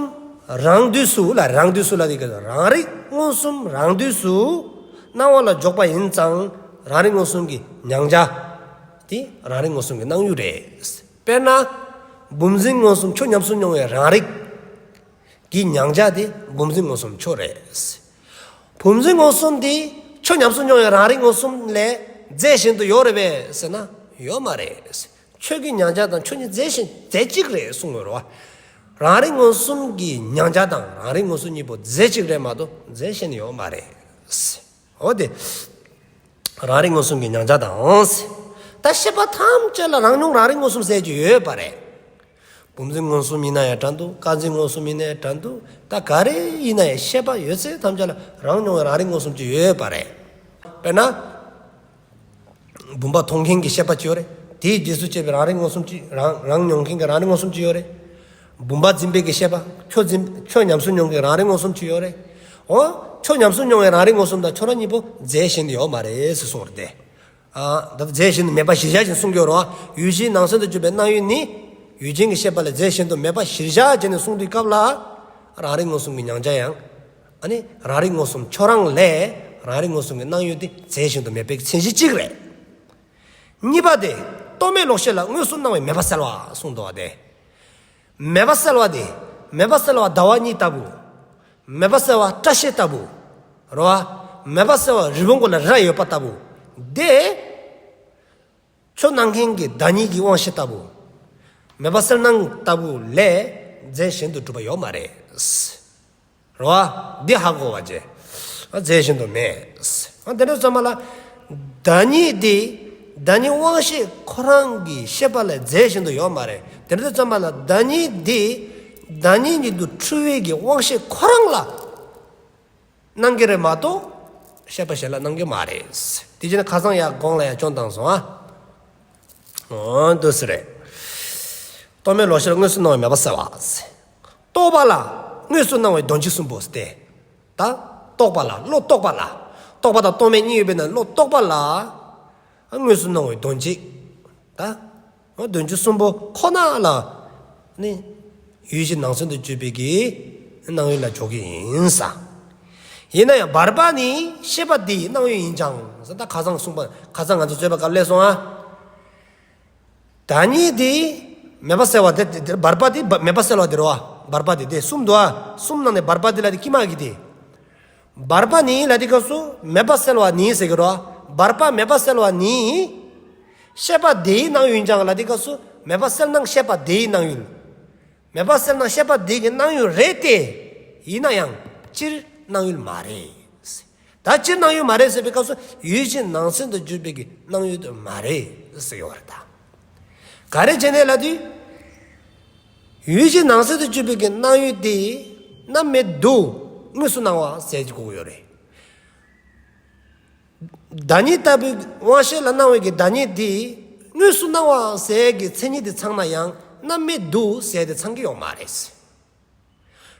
རང་དུས་སུ་ལ་རང་དུས་སུ་ལ་དེ་ག་རང་རིག་མངོན་སུམ་རང་དུས་སུ་སྣང་བ་ལ་འཇོག་པ་ཡིན་ཙང་རང་རིག་མངོན་སུམ་གྱི་མྱང་བྱ་དེ་རང་རིག་མངོན་སུམ་གྱི་སྣང་ཡུལ་རེད། དཔེར་ན་བུམ་འཛིན་མངོན་སུམ་ཆོས་ཉམས་སུ་མྱོང་བའི་རང་རིག་གི་མྱང་བྱ་དེ་བུམ་འཛིན་མངོན་སུམ་ཆོས་རེད། བུམ་འཛིན་མངོན་སུམ་དེ་ཆོས་ཉམས་སུ་མྱོང་བའི་རང་རིག་མངོན་སུམ་ལས་རྫས་གཞན་དུ་ཡོད་རེད་པས་ཟེར་ན་ཡོད་མ་རེད། ཆོས་ཀྱི་མྱང་བྱ་དང་ཆོས་ཉིད་རྫས་གཞན་རྫས་གཅིག་རེད་གསུངས་ཡོད་རེད་བ། རང་རིག་མངོན་སུམ་གྱི་མྱང་བྱ་དང་རང་རིག་མངོན་སུམ་གཉིས་པོ་རྫས་གཅིག་རེད་མ་གཏོགས་རྫས་གཞན་ཡོད་མ་རེད། འོ་དེ། རང་རིག་མངོན་སུམ་གྱི་མྱང་བྱ་དང་། ད་ཤེས་པ་ཐམས་ཅད་ལ་རང་མྱོང་རང་རིག་མངོན་སུམ་ཟེར་གྱི་ཡོད་པ་རེད། བུམ་འཛིན་མངོན་སུམ་ཡིན་ན་ཡང་འདྲ་འདུག་ཀ་འཛིན་མངོན་སུམ་ཡིན་ན་ཡང་འདྲ་འདུག་ད་ག་རེ་ཡིན་ན་ཡང་ཤེས་པ་ཡོད་ཚད་ཐམས་ཅད་ལ་རང་མྱོང་རང་རིག་མངོན་སུམ་ཅིག་ཡོད་པ་རེད། དཔེར་ན། བུམ་པ་མཐོང་མཁན་གྱི་ཤེས་པ་ཅིག་ཡོད་རེད། དེའི་རྗེས་སུ་སྐྱེས་པའི་རང་རིག་མངོན་སུམ་ཅིག་རང་རང་མྱོང་མཁན་གྱི་རང་རིག་མངོན་སུམ་ཅིག་ཡོད་རེད། བུམ་པ་འཛིན་པའི་གི་ཤེས་པ་ཁྱོད་འཛིན་ཁྱོད་ཉམས་སུ་མྱོང་མཁན་རང་རིག་མངོན་སུམ་ཅིག་ཡོད་རེད། འོ། ཁྱོད་ཉམས་སུ་མྱོང་བའི་རང་རིག་མངོན་སུམ་དང་ཁྱོད་རང་གཉིས་པོ་རྫས་གཞན་དུ་ཡོད་མ་རེད་ཟེར་གསུངས་རེད་དེ། ཨ། ད་ལྟ་རྫས་གཞན་དུ་མེད་པ་གཞིར་བཞག་ཅིག་གསུང་གི་ཡོད་རེད་བ། ཡུལ་ཅན་ནང་གསེས་སུ་གྱུར་པའི་སྣང་ཡུལ་ནི། ཡུལ་ཅན་གྱི་ཤེས་པ་ལས་རྫས་གཞན་དུ་མེད་པ་གཞིར་བཞག་བྱས་ནས་གསུངས་དུས་སྐབས་ལ། རང་རིག་མངོན་སུམ་གྱི་མྱང་བྱ་ཡང་། ཨ་ནི་རང་རིག་མངོན་སུམ་ཁྱོད་རང་ལས་རང་རིག་མངོན་སུམ་གྱི་སྣང་ཡུལ་དེ་རྫས་གཞན་དུ་མེད་པའི་མཚན་གཞི་གཅིག་རེད། གཉིས་པ་དེ། རྟོག་མེད་ལོག་ཤེས་ལ་དངོས་སུ་སྣང་བའི་མེད་པ་གསལ་བ་གསུངས་འདུག་བ་དེ། མེད་པ་གསལ་བ་དེ། མེད་པ་གསལ་བ་ཟླ་བ་གཉིས་ལྟ་བུ། མེད་པ་གསལ་བ་སྐྲ་ཤད་ལྟ་བུ། རེད་བ། མེད་པ་གསལ་བ་རི་བོང་གུ་ལ་རྭ་ཡོད་པ་ལྟ་བུ། དེ། ཆོས་སྣང་མཁན་གྱི་བདག་ཉིད་ཀྱི་དབང་ཤེས་ལྟ་བུ། མེད་པ་གསལ་སྣང་ལྟ་བུ་ལས་རྫས་གཞན་དུ་གྲུབ་པ་ཡོད་མ་རེད། རེད་བ། འདི་ཧ་གོ་བ་བྱས། རྫས་གཞན་དུ་མེད། དེ་འདྲ་ཙམ་པ་ལ། བདག་ཉིད་འདི། བདག་ཉིད་དབང་ཤེས་ཁོ་རང་གི་ཤེས་པ་ལས་རྫས་གཞན་དུ་ཡོད་མ་རེད། དེ་འདྲ་ཙམ་པ་ལ་བདག་ཉིད་འདི། བདག་ཉིད་ཉིད་དུ་འཁྲུལ་བའི་གི་དབང་ཤེས་ཁོ་རང་ལ། སྣང་གི་རེད་མ་གཏོགས། ཤེས་པ་གཞན་ལ་སྣང་གི་མ་རེད། དེ་བྱས་ན་ཁ་སང་ཡར་གོང་ལ་ཡར་སྐྱོན་བཏང་སོང་ཨ། འོ་འདུག་སེ་རེད། རྟོག་མེད་ལོག་ཤེས་ལ་དངོས་སུ་སྣང་བའི་མེད་པ་གསལ་བ། རྟོག་པ་ལ་དངོས་སུ་སྣང་བའི་དོན་སྤྱི་གསུམ་པོ་སྟེ། ད་རྟོག་པ་ལ་བློ་རྟོག་པ་ལ། རྟོག་པ་དང་རྟོག་མེད་གཉིས་ཡོད་པས་ན་བློ་རྟོག་པ་ལ། དངོས་སུ་སྣང་བའི་དོན་སྤྱི། ད། དོན་སྤྱི་གསུམ་པོ་ཁོ་ན་ལ། ནི། ཡུལ་གཞི་ནང་གསེས་སུ་གྱུར་པའི་གི། སྣང་ཡུལ་ལ་འཇོག་གི་ཡིན་ས། ཡིན་ན་ཡང་བར་པ་ནི་ཤེས་པ་དེའི་སྣང་ཡུལ་ཡིན་ཀྱང་ཟེར་ད་ཁ་སང་གསུངས་པ་ཁ་སང་ང་ཚོ་རྩོད་པ་སྐབས་ལས་སོང་ཨ། བདག་ཉིད་དེ། མེད་པ་གསལ་བ་དེ་དེ་བར་པ་དེ་བ་མེད་པ་གསལ་བ་དེ་རེད་བ། བར་པ་དེ་དེ་གསུམ་འདུག་ཨ། གསུམ་ནང་ནས་བར་པ་དེ་ལ་དེ་ཀྱི་མ་གི་དེ། བར་པ་ནི་ལ་དེ་སྐབས་སུ་མེད་པ་གསལ་བ་ནི་ཟེར་གི་རེད་བ། བར་པ་མེད་པ་གསལ་བ་ནི། ཤེས་པ་དེའི་སྣང་ཡུལ་ཡིན་ཀྱང་ལ་དེ་སྐབས་སུ་མེད་པ་གསལ་སྣང་ཤེས་པ་དེའི་སྣང་ཡུལ། མེད་པ་གསལ་སྣང་ཤེས་པ་དེ་གི་སྣང་ཡུལ་རེད་དེ། ཡིན་ན་ཡང་སྤྱིར་སྣང་ཡུལ་མ་རེད། ད་སྤྱིར་སྣང་ཡུལ་མ་རེད་ཟེར་བའི་སྐབས་སུ་ཡུལ་གཞི་ནང་གསེས་སུ་གྱུར་པའི་གི་སྣང་ཡུལ་དེ་མ་རེད་ཟེར་གི་ཡོད་རེད་ད། ག་རེ་བྱས་ནས་ལབ་དུས། ཡུལ་གཞི་ནང་གསེས་སུ་གྱུར་པའི་གི་སྣང་ཡུལ་དེ་རྣམ་མེད་དུ་དངོས་སུ་སྣང་བ་ཟེར་གྱི་གོ་གི་ཡོད་རེད། བདག་ཉིད་ལྟ་བུའི་དབང་ཤེས་ལ་སྣང་བའི་གི་བདག་ཉིད་དེ་དངོས་སུ་སྣང་བ་ཟེར་གྱི་མཚན་ཉིད་དེ་ཚང་ན་ཡང་རྣམ་མེད་དུ་ཟེར་དེ་ཚང་གི་ཡོད་མ་རེད།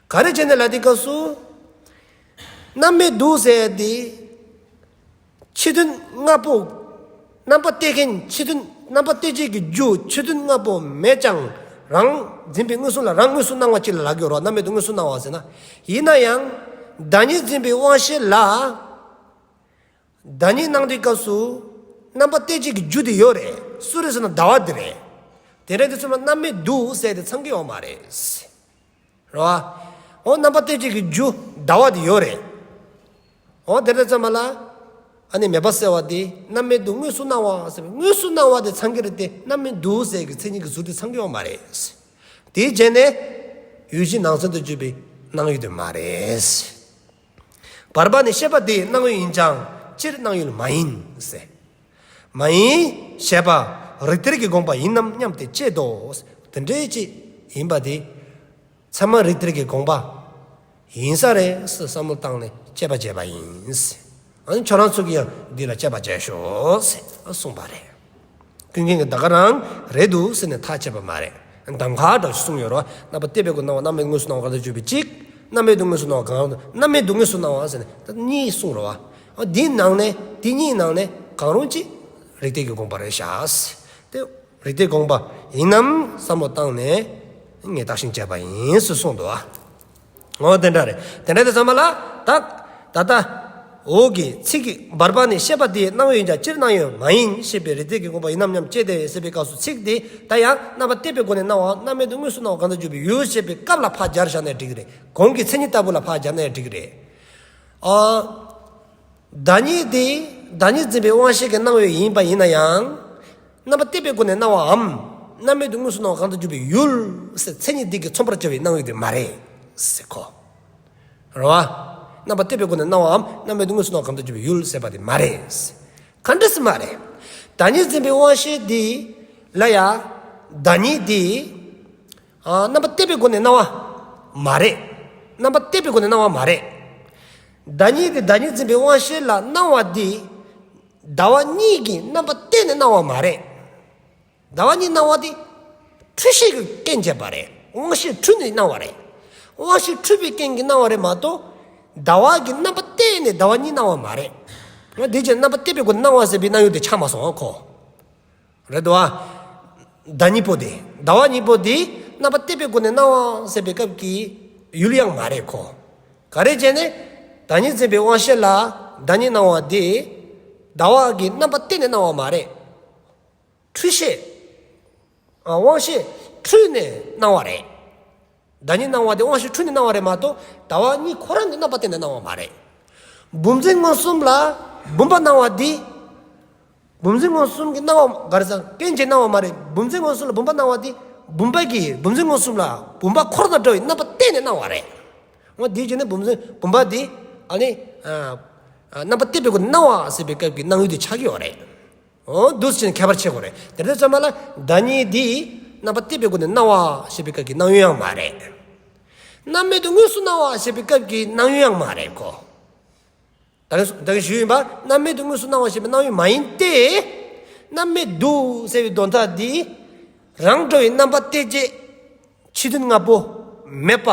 ག་རེ་བྱས་ནས་ལབ་དུས་སྐབས་སུ། རྣམ་མེད་དུ་ཟེར་དེ། ཕྱི་དོན་ལྔ་པོ། རྣམ་པ་གཏད་མཁན་ཕྱི་དོན་རྣམ་པ་གཏད་བྱེད་ཀྱི་རྒྱུ་ཕྱི་དོན་ལྔ་པོ་མེད་ཀྱང་རང་འཛིན་པའི་མངོན་སུམ་ལ་རང་དངོས་སུ་སྣང་བ་ཅིག་ལ་ལབ་ཀྱི་ཡོད་རེད་བ། རྣམ་མེད་དུ་དངོས་སུ་སྣང་བ་ཟེར་ན། ཡིན་ན་ཡང་། བདག་ཉིད་འཛིན་པའི་དབང་ཤེས་ལ། བདག་ཉིད་སྣང་དུས་སྐབས་སུ་རྣམ་པ་གཏད་བྱེད་ཀྱི་རྒྱུ་དེ་ཡོད་རེད། སུ་རེད་ཟེར་ན་ཟླ་བ་དེ་རེད། དེ་འདྲ་དུས་ཙམ་ལ་རྣམ་སྨིན་འདུག་ཟེར་ཏེ་ཚང་གི་ཡོད་མ་རེད། རེད་བ། འོ་རྣམ་པ་གཏད་བྱེད་ཀྱི་རྒྱུ་ཟླ་བ་དེ་ཡོད་རེད། འོ་དེ་འདྲ་ཙམ་ལ་ཨ་ནི་མེད་པ་གསལ་བ་དེ་རྣམ་སྨིན་འདུག་དངོས་སུ་སྣང་བ་ཟེར་བའི་དངོས་སུ་སྣང་བ་དེ་ཚང་གི་རེད་དེ། རྣམ་སྨིན་འདུག་ཟེར་གྱི་མཚན་ཉིད་ཀྱི་གཟུགས་དེ་ཚང་གི་ཡོད་མ་རེད། དེའི་རྗེས་ནས་ཡུལ་གཞི་ནང་ཚན་དུ་གྱུར་པའི་སྣང་ཡུལ་དེ་མ་རེད། བར་པ་ནི་ཤེས་པ་དེའི་སྣང་ཡུལ་ཡིན་ཀྱང་སྤྱིར་སྣང་ཡུལ་མ་ཡིན་ཟེར། མ་ཡིན་ཞེས་པ་རིགས་གཏེར་གྱི་དགོངས་པ་ཡིན་ནམ་སྙམ་སྟེ་དཔྱད་དོ། དེ་འདྲའི་ཅིག་ཡིན་པ་དེ་ཚད་མ་རིགས་གཏེར་གྱི་དགོངས་པ་ཡིན་ས་རེད་ཟེར་བསམ་བློ་བཏང་ནས་དཔྱད་པ་བྱས་པ་ཡིན། ཨ་ནི་ཁྱོད་རང་ཚོ་གིས་ཡང་འདི་ལ་དཔྱད་པ་བྱས་ཤོག་ཟེར་གསུངས་པ་རེད། ཀུན་མཁྱེན་གྱིས་ད་ག་རང་རེད་འདུག་ཟེར་ནས་ཐག་བཅད་པ་མ་རེད། གདམ་ཁ་འདྲ་གསུངས་ཡོད་རེད་བ། རྣམ་པ་གཏད་པའི་སྒོ་ནས་སྣང་བ་རྣམ་སྨིན་དངོས་སུ་སྣང་བ་གང་དུ་གྱུར་པའི་གཅིག་རྣམ་སྨིན་དུ་དངོས་སུ་སྣང་བ་གང་དུ་རྣམ་སྨིན་དུ་དངོས་སུ་སྣང་བ་ཟེར་ནས་ད་གཉིས་གསུངས་རེད་བ། འོ་འདིའི་ནང་ནས་འདི་གཉིས་ནང་ནས་གང་རུང་གཅིག་རིགས་གཏེར་གྱི་དགོངས་པ་རེད་ཤག་ཟེར། དེ་རིགས་གཏེར་དགོངས་པ་ཡིན་ནམ་བསམ་བློ་བཏང་ནས་ངས་བརྟག་ཞིབ་བྱས་པ་ཡིན་ཟེར་གསུངས་འདུག་བ། འོ་དེ་འདྲ་རེད། དེ་འདྲ་དེ་ཚང་མ་ལ་ད་ད་ལྟ་འོག་གི་ཚིག་གི་བར་པ་ནི་ཤེས་པ་དེའི་སྣང་ཡུལ་ཡིན་ཀྱང་སྤྱིར་སྣང་ཡུལ་མ་ཡིན་ཞེས་པའི་རིགས་གཏེར་གྱི་དགོངས་པ་ཡིན་ནམ་སྙམ་དཔྱད་དེ་ཟེར་བའི་སྐབས་སུ་ཚིག་དེ་ད་ཡང་རྣམ་པ་གཏད་པའི་སྒོ་ནས་སྣང་བའམ་རྣམ་སྨིན་དུ་དངོས་སུ་སྣང་བ་གང་དུ་གྱུར་པའི་ཡུལ་ཞེས་པའི་སྐབས་ལ་ཕར་སྦྱར་བཞག་ནའི་འགྲིག་གི་རེད། གོང་གི་མཚན་ཉིད་ལྟ་བུ་ལ་ཕར་སྦྱར་ནའི་འགྲིག་གི་རེད། ཨ། བདག་ཉིད་དེ་བདག་ཉིད་འཛིན་པའི་དབང་ཤེས་ཀྱི་སྣང་ཡུལ་ཡིན་པ་ཡིན་ན་ཡང་། རྣམ་པ་གཏད་པའི་སྒོ་ནས་སྣང་བའམ། རྣམ་སྨིན་དུ་དངོས་སུ་སྣང་བ་གང་དུ་གྱུར་པའི་ཡུལ་ཟེར་མཚན་ཉིད་འདི་གིས་མཚོན་པར་བྱ་བའི་སྣང་ཡུལ་དེ་མ་རེད་ཟེར་གོ། རེད་བ། རྣམ་པ་གཏད་པའི་སྒོ་ནས་སྣང་བའམ་རྣམ་སྨིན་དུ་དངོས་སུ་སྣང་བ་གང་དུ་གྱུར་པའི་ཡུལ་ཟེར་བ་དེ་མ་རེད། ག་འདྲ་སེ་མ་རེད། བདག་ཉིད་འཛིན་པའི་དབང་ཤེས་འདི་ལ་ཡང་། བདག་ཉིད་འདི། ཨ། རྣམ་པ་གཏད་པའི་སྒོ་ནས་སྣང་བ་མ་རེད། རྣམ་པ་གཏད་པའི་སྒོ་ནས་སྣང་བ་མ་རེད། བདག་ཉིད་དེ་བདག་ཉིད་འཛིན་པའི་དབང་ཤེས་ལ་སྣང་བ་འདི། ཟླ་བ་གཉིས་ཀྱིས་རྣམ་པ་གཏད་ནས་སྣང་བ་མ་རེད། ཟླ་བ་གཉིས་སྣང་བ་འདི་འཁྲུལ་ཤེས་ཀྱིས་རྐྱེན་བྱས་པ་རེད། དབང་ཤེས་འཁྲུལ་ནས་སྣང་བ་རེད། དབང་ཤེས་འཁྲུལ་པའི་རྐྱེན་གྱིས་སྣང་བ་རེད་མ་གཏོགས། ཟླ་བ་གིས་རྣམ་པ་གཏད་ནས་ཟླ་བ་གཉིས་སྣང་བ་མ་རེད། ང་དེ་བྱས་རྣམ་པ་གཏད་པའི་སྒོ་ནས་སྣང་བ་ཟེར་བའི་སྣང་ཡུལ་དེ་ཆགས་མ་སོང་ཁོ། རེད་དོ། ཟླ་གཉིས་པོ་དེ། ཟླ་བ་གཉིས་པོ་དེ་རྣམ་པ་གཏད་པའི་སྒོ་ནས་སྣང་བ་ཟེར་བའི་སྐབས་ཀྱི་ཡུལ་ཡང་མ་རེད་ཁོ། ག་རེ་བྱས་ནས། བདག་ཉིད་འཛིན་པའི་དབང་ཤེས་ལ་ཟླ་གཉིས་སྣང་བ་དེ། ཟླ་བ་གིས་རྣམ་པ་གཏད་ནས་སྣང་བ་མ་རེད། འཁྲུལ་ཤེས། ཨ། དབང་ཤེས་འཁྲུལ་ནས་སྣང་བ་རེད། ཟླ་གཉིས་སྣང་བ་དེ་དབང་ཤེས་འཁྲུལ་ནས་སྣང་བ་རེད་མ་གཏོགས་ཟླ་བ་གཉིས་ཁོ་རང་གིས་རྣམ་པ་གཏད་ནས་སྣང་བ་མ་རེད། བུམ་འཛིན་མངོན་སུམ་ལ་བུམ་པ་སྣང་བ་འདི། བུམ་འཛིན་མངོན་སུམ་གྱིས་སྣང་བ་ག་རེ་ཟེར་རྐྱེན་གྱིས་སྣང་བ་མ་རེད། བུམ་འཛིན་མངོན་སུམ་ལ་བུམ་པ་སྣང་བ་འདི་བུམ་པ་གིས་བུམ་འཛིན་མངོན་སུམ་ལ་བུམ་པ་ཁོ་རང་དང་འདྲ་བའི་རྣམ་པ་གཏད་ནས་སྣང་བ་རེད། འོ་དེའི་རྗེས་ནས་བུམ་འཛིན་བུམ་པ་འདི་ཨ་ནི་ཨ་ཨ་རྣམ་པ་གཏད་པའི་སྒོ་ནས་སྣང་བ་ཟེར་བའི་སྐབས་ཀྱི་སྣང་ཡུལ་དེ་ཆགས་ཀྱི་ཡོད་རེད། འོ་འདུག་སེ་བྱས་ནས་ཁྱད་པར་ཕྱེ་དགོས་རེད། དེ་འདྲ་ཙམ་པ་ལ་བདག་ཉིད་འདི་རྣམ་པ་གཏད་པའི་སྒོ་ནས་སྣང་བ་ཞེས་པའི་སྐབས་ཀྱི་སྣང་ཡུལ་ཡང་མ་རེད། རྣམ་སྨིན་དུ་དངོས་སུ་སྣང་བ་ཞེས་པའི་སྐབས་ཀྱི་སྣང་ཡུལ་ཡང་མ་རེད་ཁོ། ད་གིན་ད་གིན་ཞུས་ཡིན་པ་རྣམ་སྨིན་དུ་དངོས་སུ་སྣང་བ་ཞེས་པའི་སྣང་ཡུལ་མ་ཡིན་ཏེ། རྣམ་སྨིན་དུ་ཟེར་བའི་དོན་དག་འདི། རང་འགྲོ་བའི་རྣམ་པ་གཏད་བྱེད་ཕྱི་དོན་ལྔ་པོ་མེད་པ་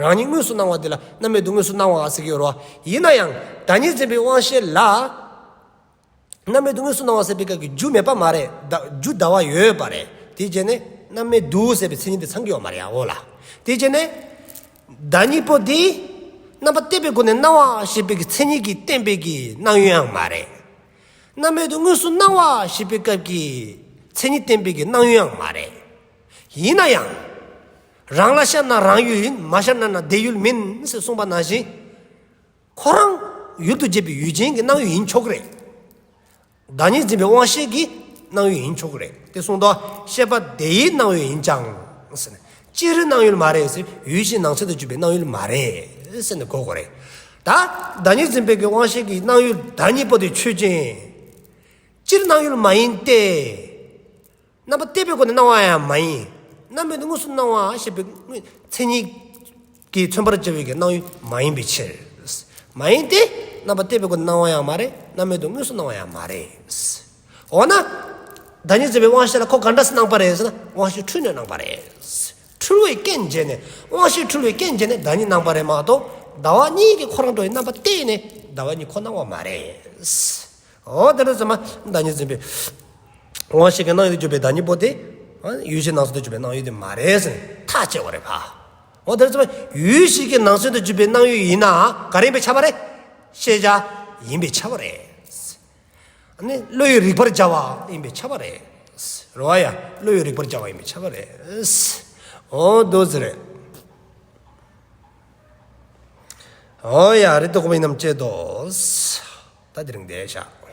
རང་ཉིད་དངོས་སུ་སྣང་བ་འདི་ལ་རྣམ་སྨིན་དུ་དངོས་སུ་སྣང་བ་ཟེར་གྱི་ཡོད་རེད་བ། ཡིན་ན་ཡང་བདག་ཉིད་འཛིན་པའི་དབང་ཤེས་ལ། རྣམ་སྨིན་དུ་དངོས་སུ་སྣང་བ་ཟེར་བའི་སྐབས་ཀྱི་རྒྱུ་མེད་པ་མ་རེད། ད་རྒྱུ་ཟླ་བ་ཡོད་པ་རེད། དེའི་རྗེས་ནས་རྣམ་སྨིན་དུ་ཟེར་བའི་མཚན་ཉིད་དེ་ཚང་གི་ཡོད་མ་རེད་ཡ་འོ་ལ། དེའི་རྗེས་ནས་བདག་ཉིད་པོ་འདི་རྣམ་པ་གཏད་པའི་སྒོ་ནས་སྣང་བ་ཞེས་པའི་གི་མཚན་ཉིད་ཀྱིས་བསྟན་པའི་གི་སྣང་ཡུལ་ཡང་མ་རེད། རྣམ་སྨིན་དུ་དངོས་སུ་སྣང་བ་ཞེས་པའི་སྐབས་ཀྱི་མཚན་ཉིད་བསྟན་པའི་གི་སྣང་ཡུལ་ཡང་མ་རེད། ཡིན་ན་ཡང་། རང་ལ་ཤར་ན་རང་ཡུལ་ཡིན། མ་ཤར་ན་ན་དེ་ཡུལ་མིན་ཟེར་གསུངས་པ་ནང་བཞིན། ཁོ་རང་ཡུལ་དུ་བྱེད་པའི་ཡུལ་ཅན་གྱི་སྣང་ཡུལ་ཡིན་ཆོག་གི་རེད། བདག་ཉིད་འཛིན་པའི་དབང་ཤེས་ཀྱི་སྣང་ཡུལ་ཡིན་ཆོག་གི་རེད། དེ་གསུངས་དོ། ཤེས་པ་དེའི་སྣང་ཡུལ་ཡིན་ཀྱང་། སྤྱིར་སྣང་ཡུལ་མ་རེད་ཟེར། ཡུལ་གཞི་ནང་ཚན་དུ་གྱུར་པའི་སྣང་ཡུལ་མ་རེད་ཟེར་ནས་གོ་དགོས་རེད། ད་བདག་ཉིད་འཛིན་པའི་གི་དབང་ཤེས་ཀྱི་སྣང་ཡུལ་བདག་ཉིད་པོ་དེ་ཆོས་ཅན། སྤྱིར་སྣང་ཡུལ་མ་ཡིན་ཏེ། རྣམ་པ་གཏད་པའི་སྒོ་ནས་སྣང་བ་ཡང་མ་ཡིན། རྣམ་སྨིན་དུ་དངོས་སུ་སྣང་བ་ཞེས་པའི་མཚན་ཉིད་ཀྱིས་མཚོན་པར་བྱ་བའི་གི་སྣང་ཡུལ་མ་ཡིན་པའི་ཕྱིར། མ་ཡིན་ཏེ། རྣམ་པ་གཏད་པའི་སྒོ་ནས་སྣང་བ་ཡང་མ་རེད། རྣམ་སྨིན་དུ་དངོས་སུ་སྣང་བ་ཡང་མ་རེད། འོ་ན། བདག་ཉིད་འཛིན་པའི་དབང་ཤེས་ལ་ཁོ་ག་འདྲ་སེ་སྣང་པ་རེད་ཟེར་ན་དབང་ཤེས་འཁྲུལ་ནས་སྣང་པ་རེད། འཁྲུལ་བའི་རྐྱེན་བྱས་ནས་དབང་ཤེས་འཁྲུལ་བའི་རྐྱེན་བྱས་ནས་བདག་ཉིད་སྣང་པ་རེད་མ་གཏོགས་ཟླ་བ་གཉིས་ཀྱིས་ཁོ་རང་འགྲོ་བའི་རྣམ་པ་གཏད་ནས་ཟླ་བ་གཉིས་ཁོ་སྣང་བ་མ་རེད། འོ་དེ་འདྲ་ཙམ་པ་བདག་ཉིད་འཛིན་པའི་དབང་ཤེས་ཀྱི་སྣང་ཡུལ་དུ་གྱུར་པའི་བདག་ཉིད་པོ་དེ། ཡུལ་གཞི་ནང་ཚན་དུ་གྱུར་པའི་སྣང་ཡུལ་དེ་མ་རེད་ཟེར་ནས་ཐག་བཅད་པ་རེད་པ། འོ་དེ་འདྲ་ཙམ་པ་ཡུལ་གཞི་གི་ནང་ཚན་དུ་གྱུར་པའི་སྣང་ཡུལ་ཡིན་ན་ག་རེ་ཡིན་པས་ཁྱབ་པ་རེད། ཤེས་བྱ་ཡིན་པས་ཁྱབ་པ་རེད། ཨ་ནི་བློ་ཡིས་རིག་པར་བྱ་བ་ཡིན་པས་ཁྱབ་པ་རེད། རེད་བ་ཡ། བློ་ཡིས་རིག་པར་བྱ་བ་ཡིན་པས་ཁྱབ་པ་རེད། འོ་འདུག་ཟེར་རེད། འོ་ཡ། རེད་དོ། གོ་བ་ཡིན་ནམ་ཅེས་དོ། ད་དེ་རིང་བསྡད་བཞག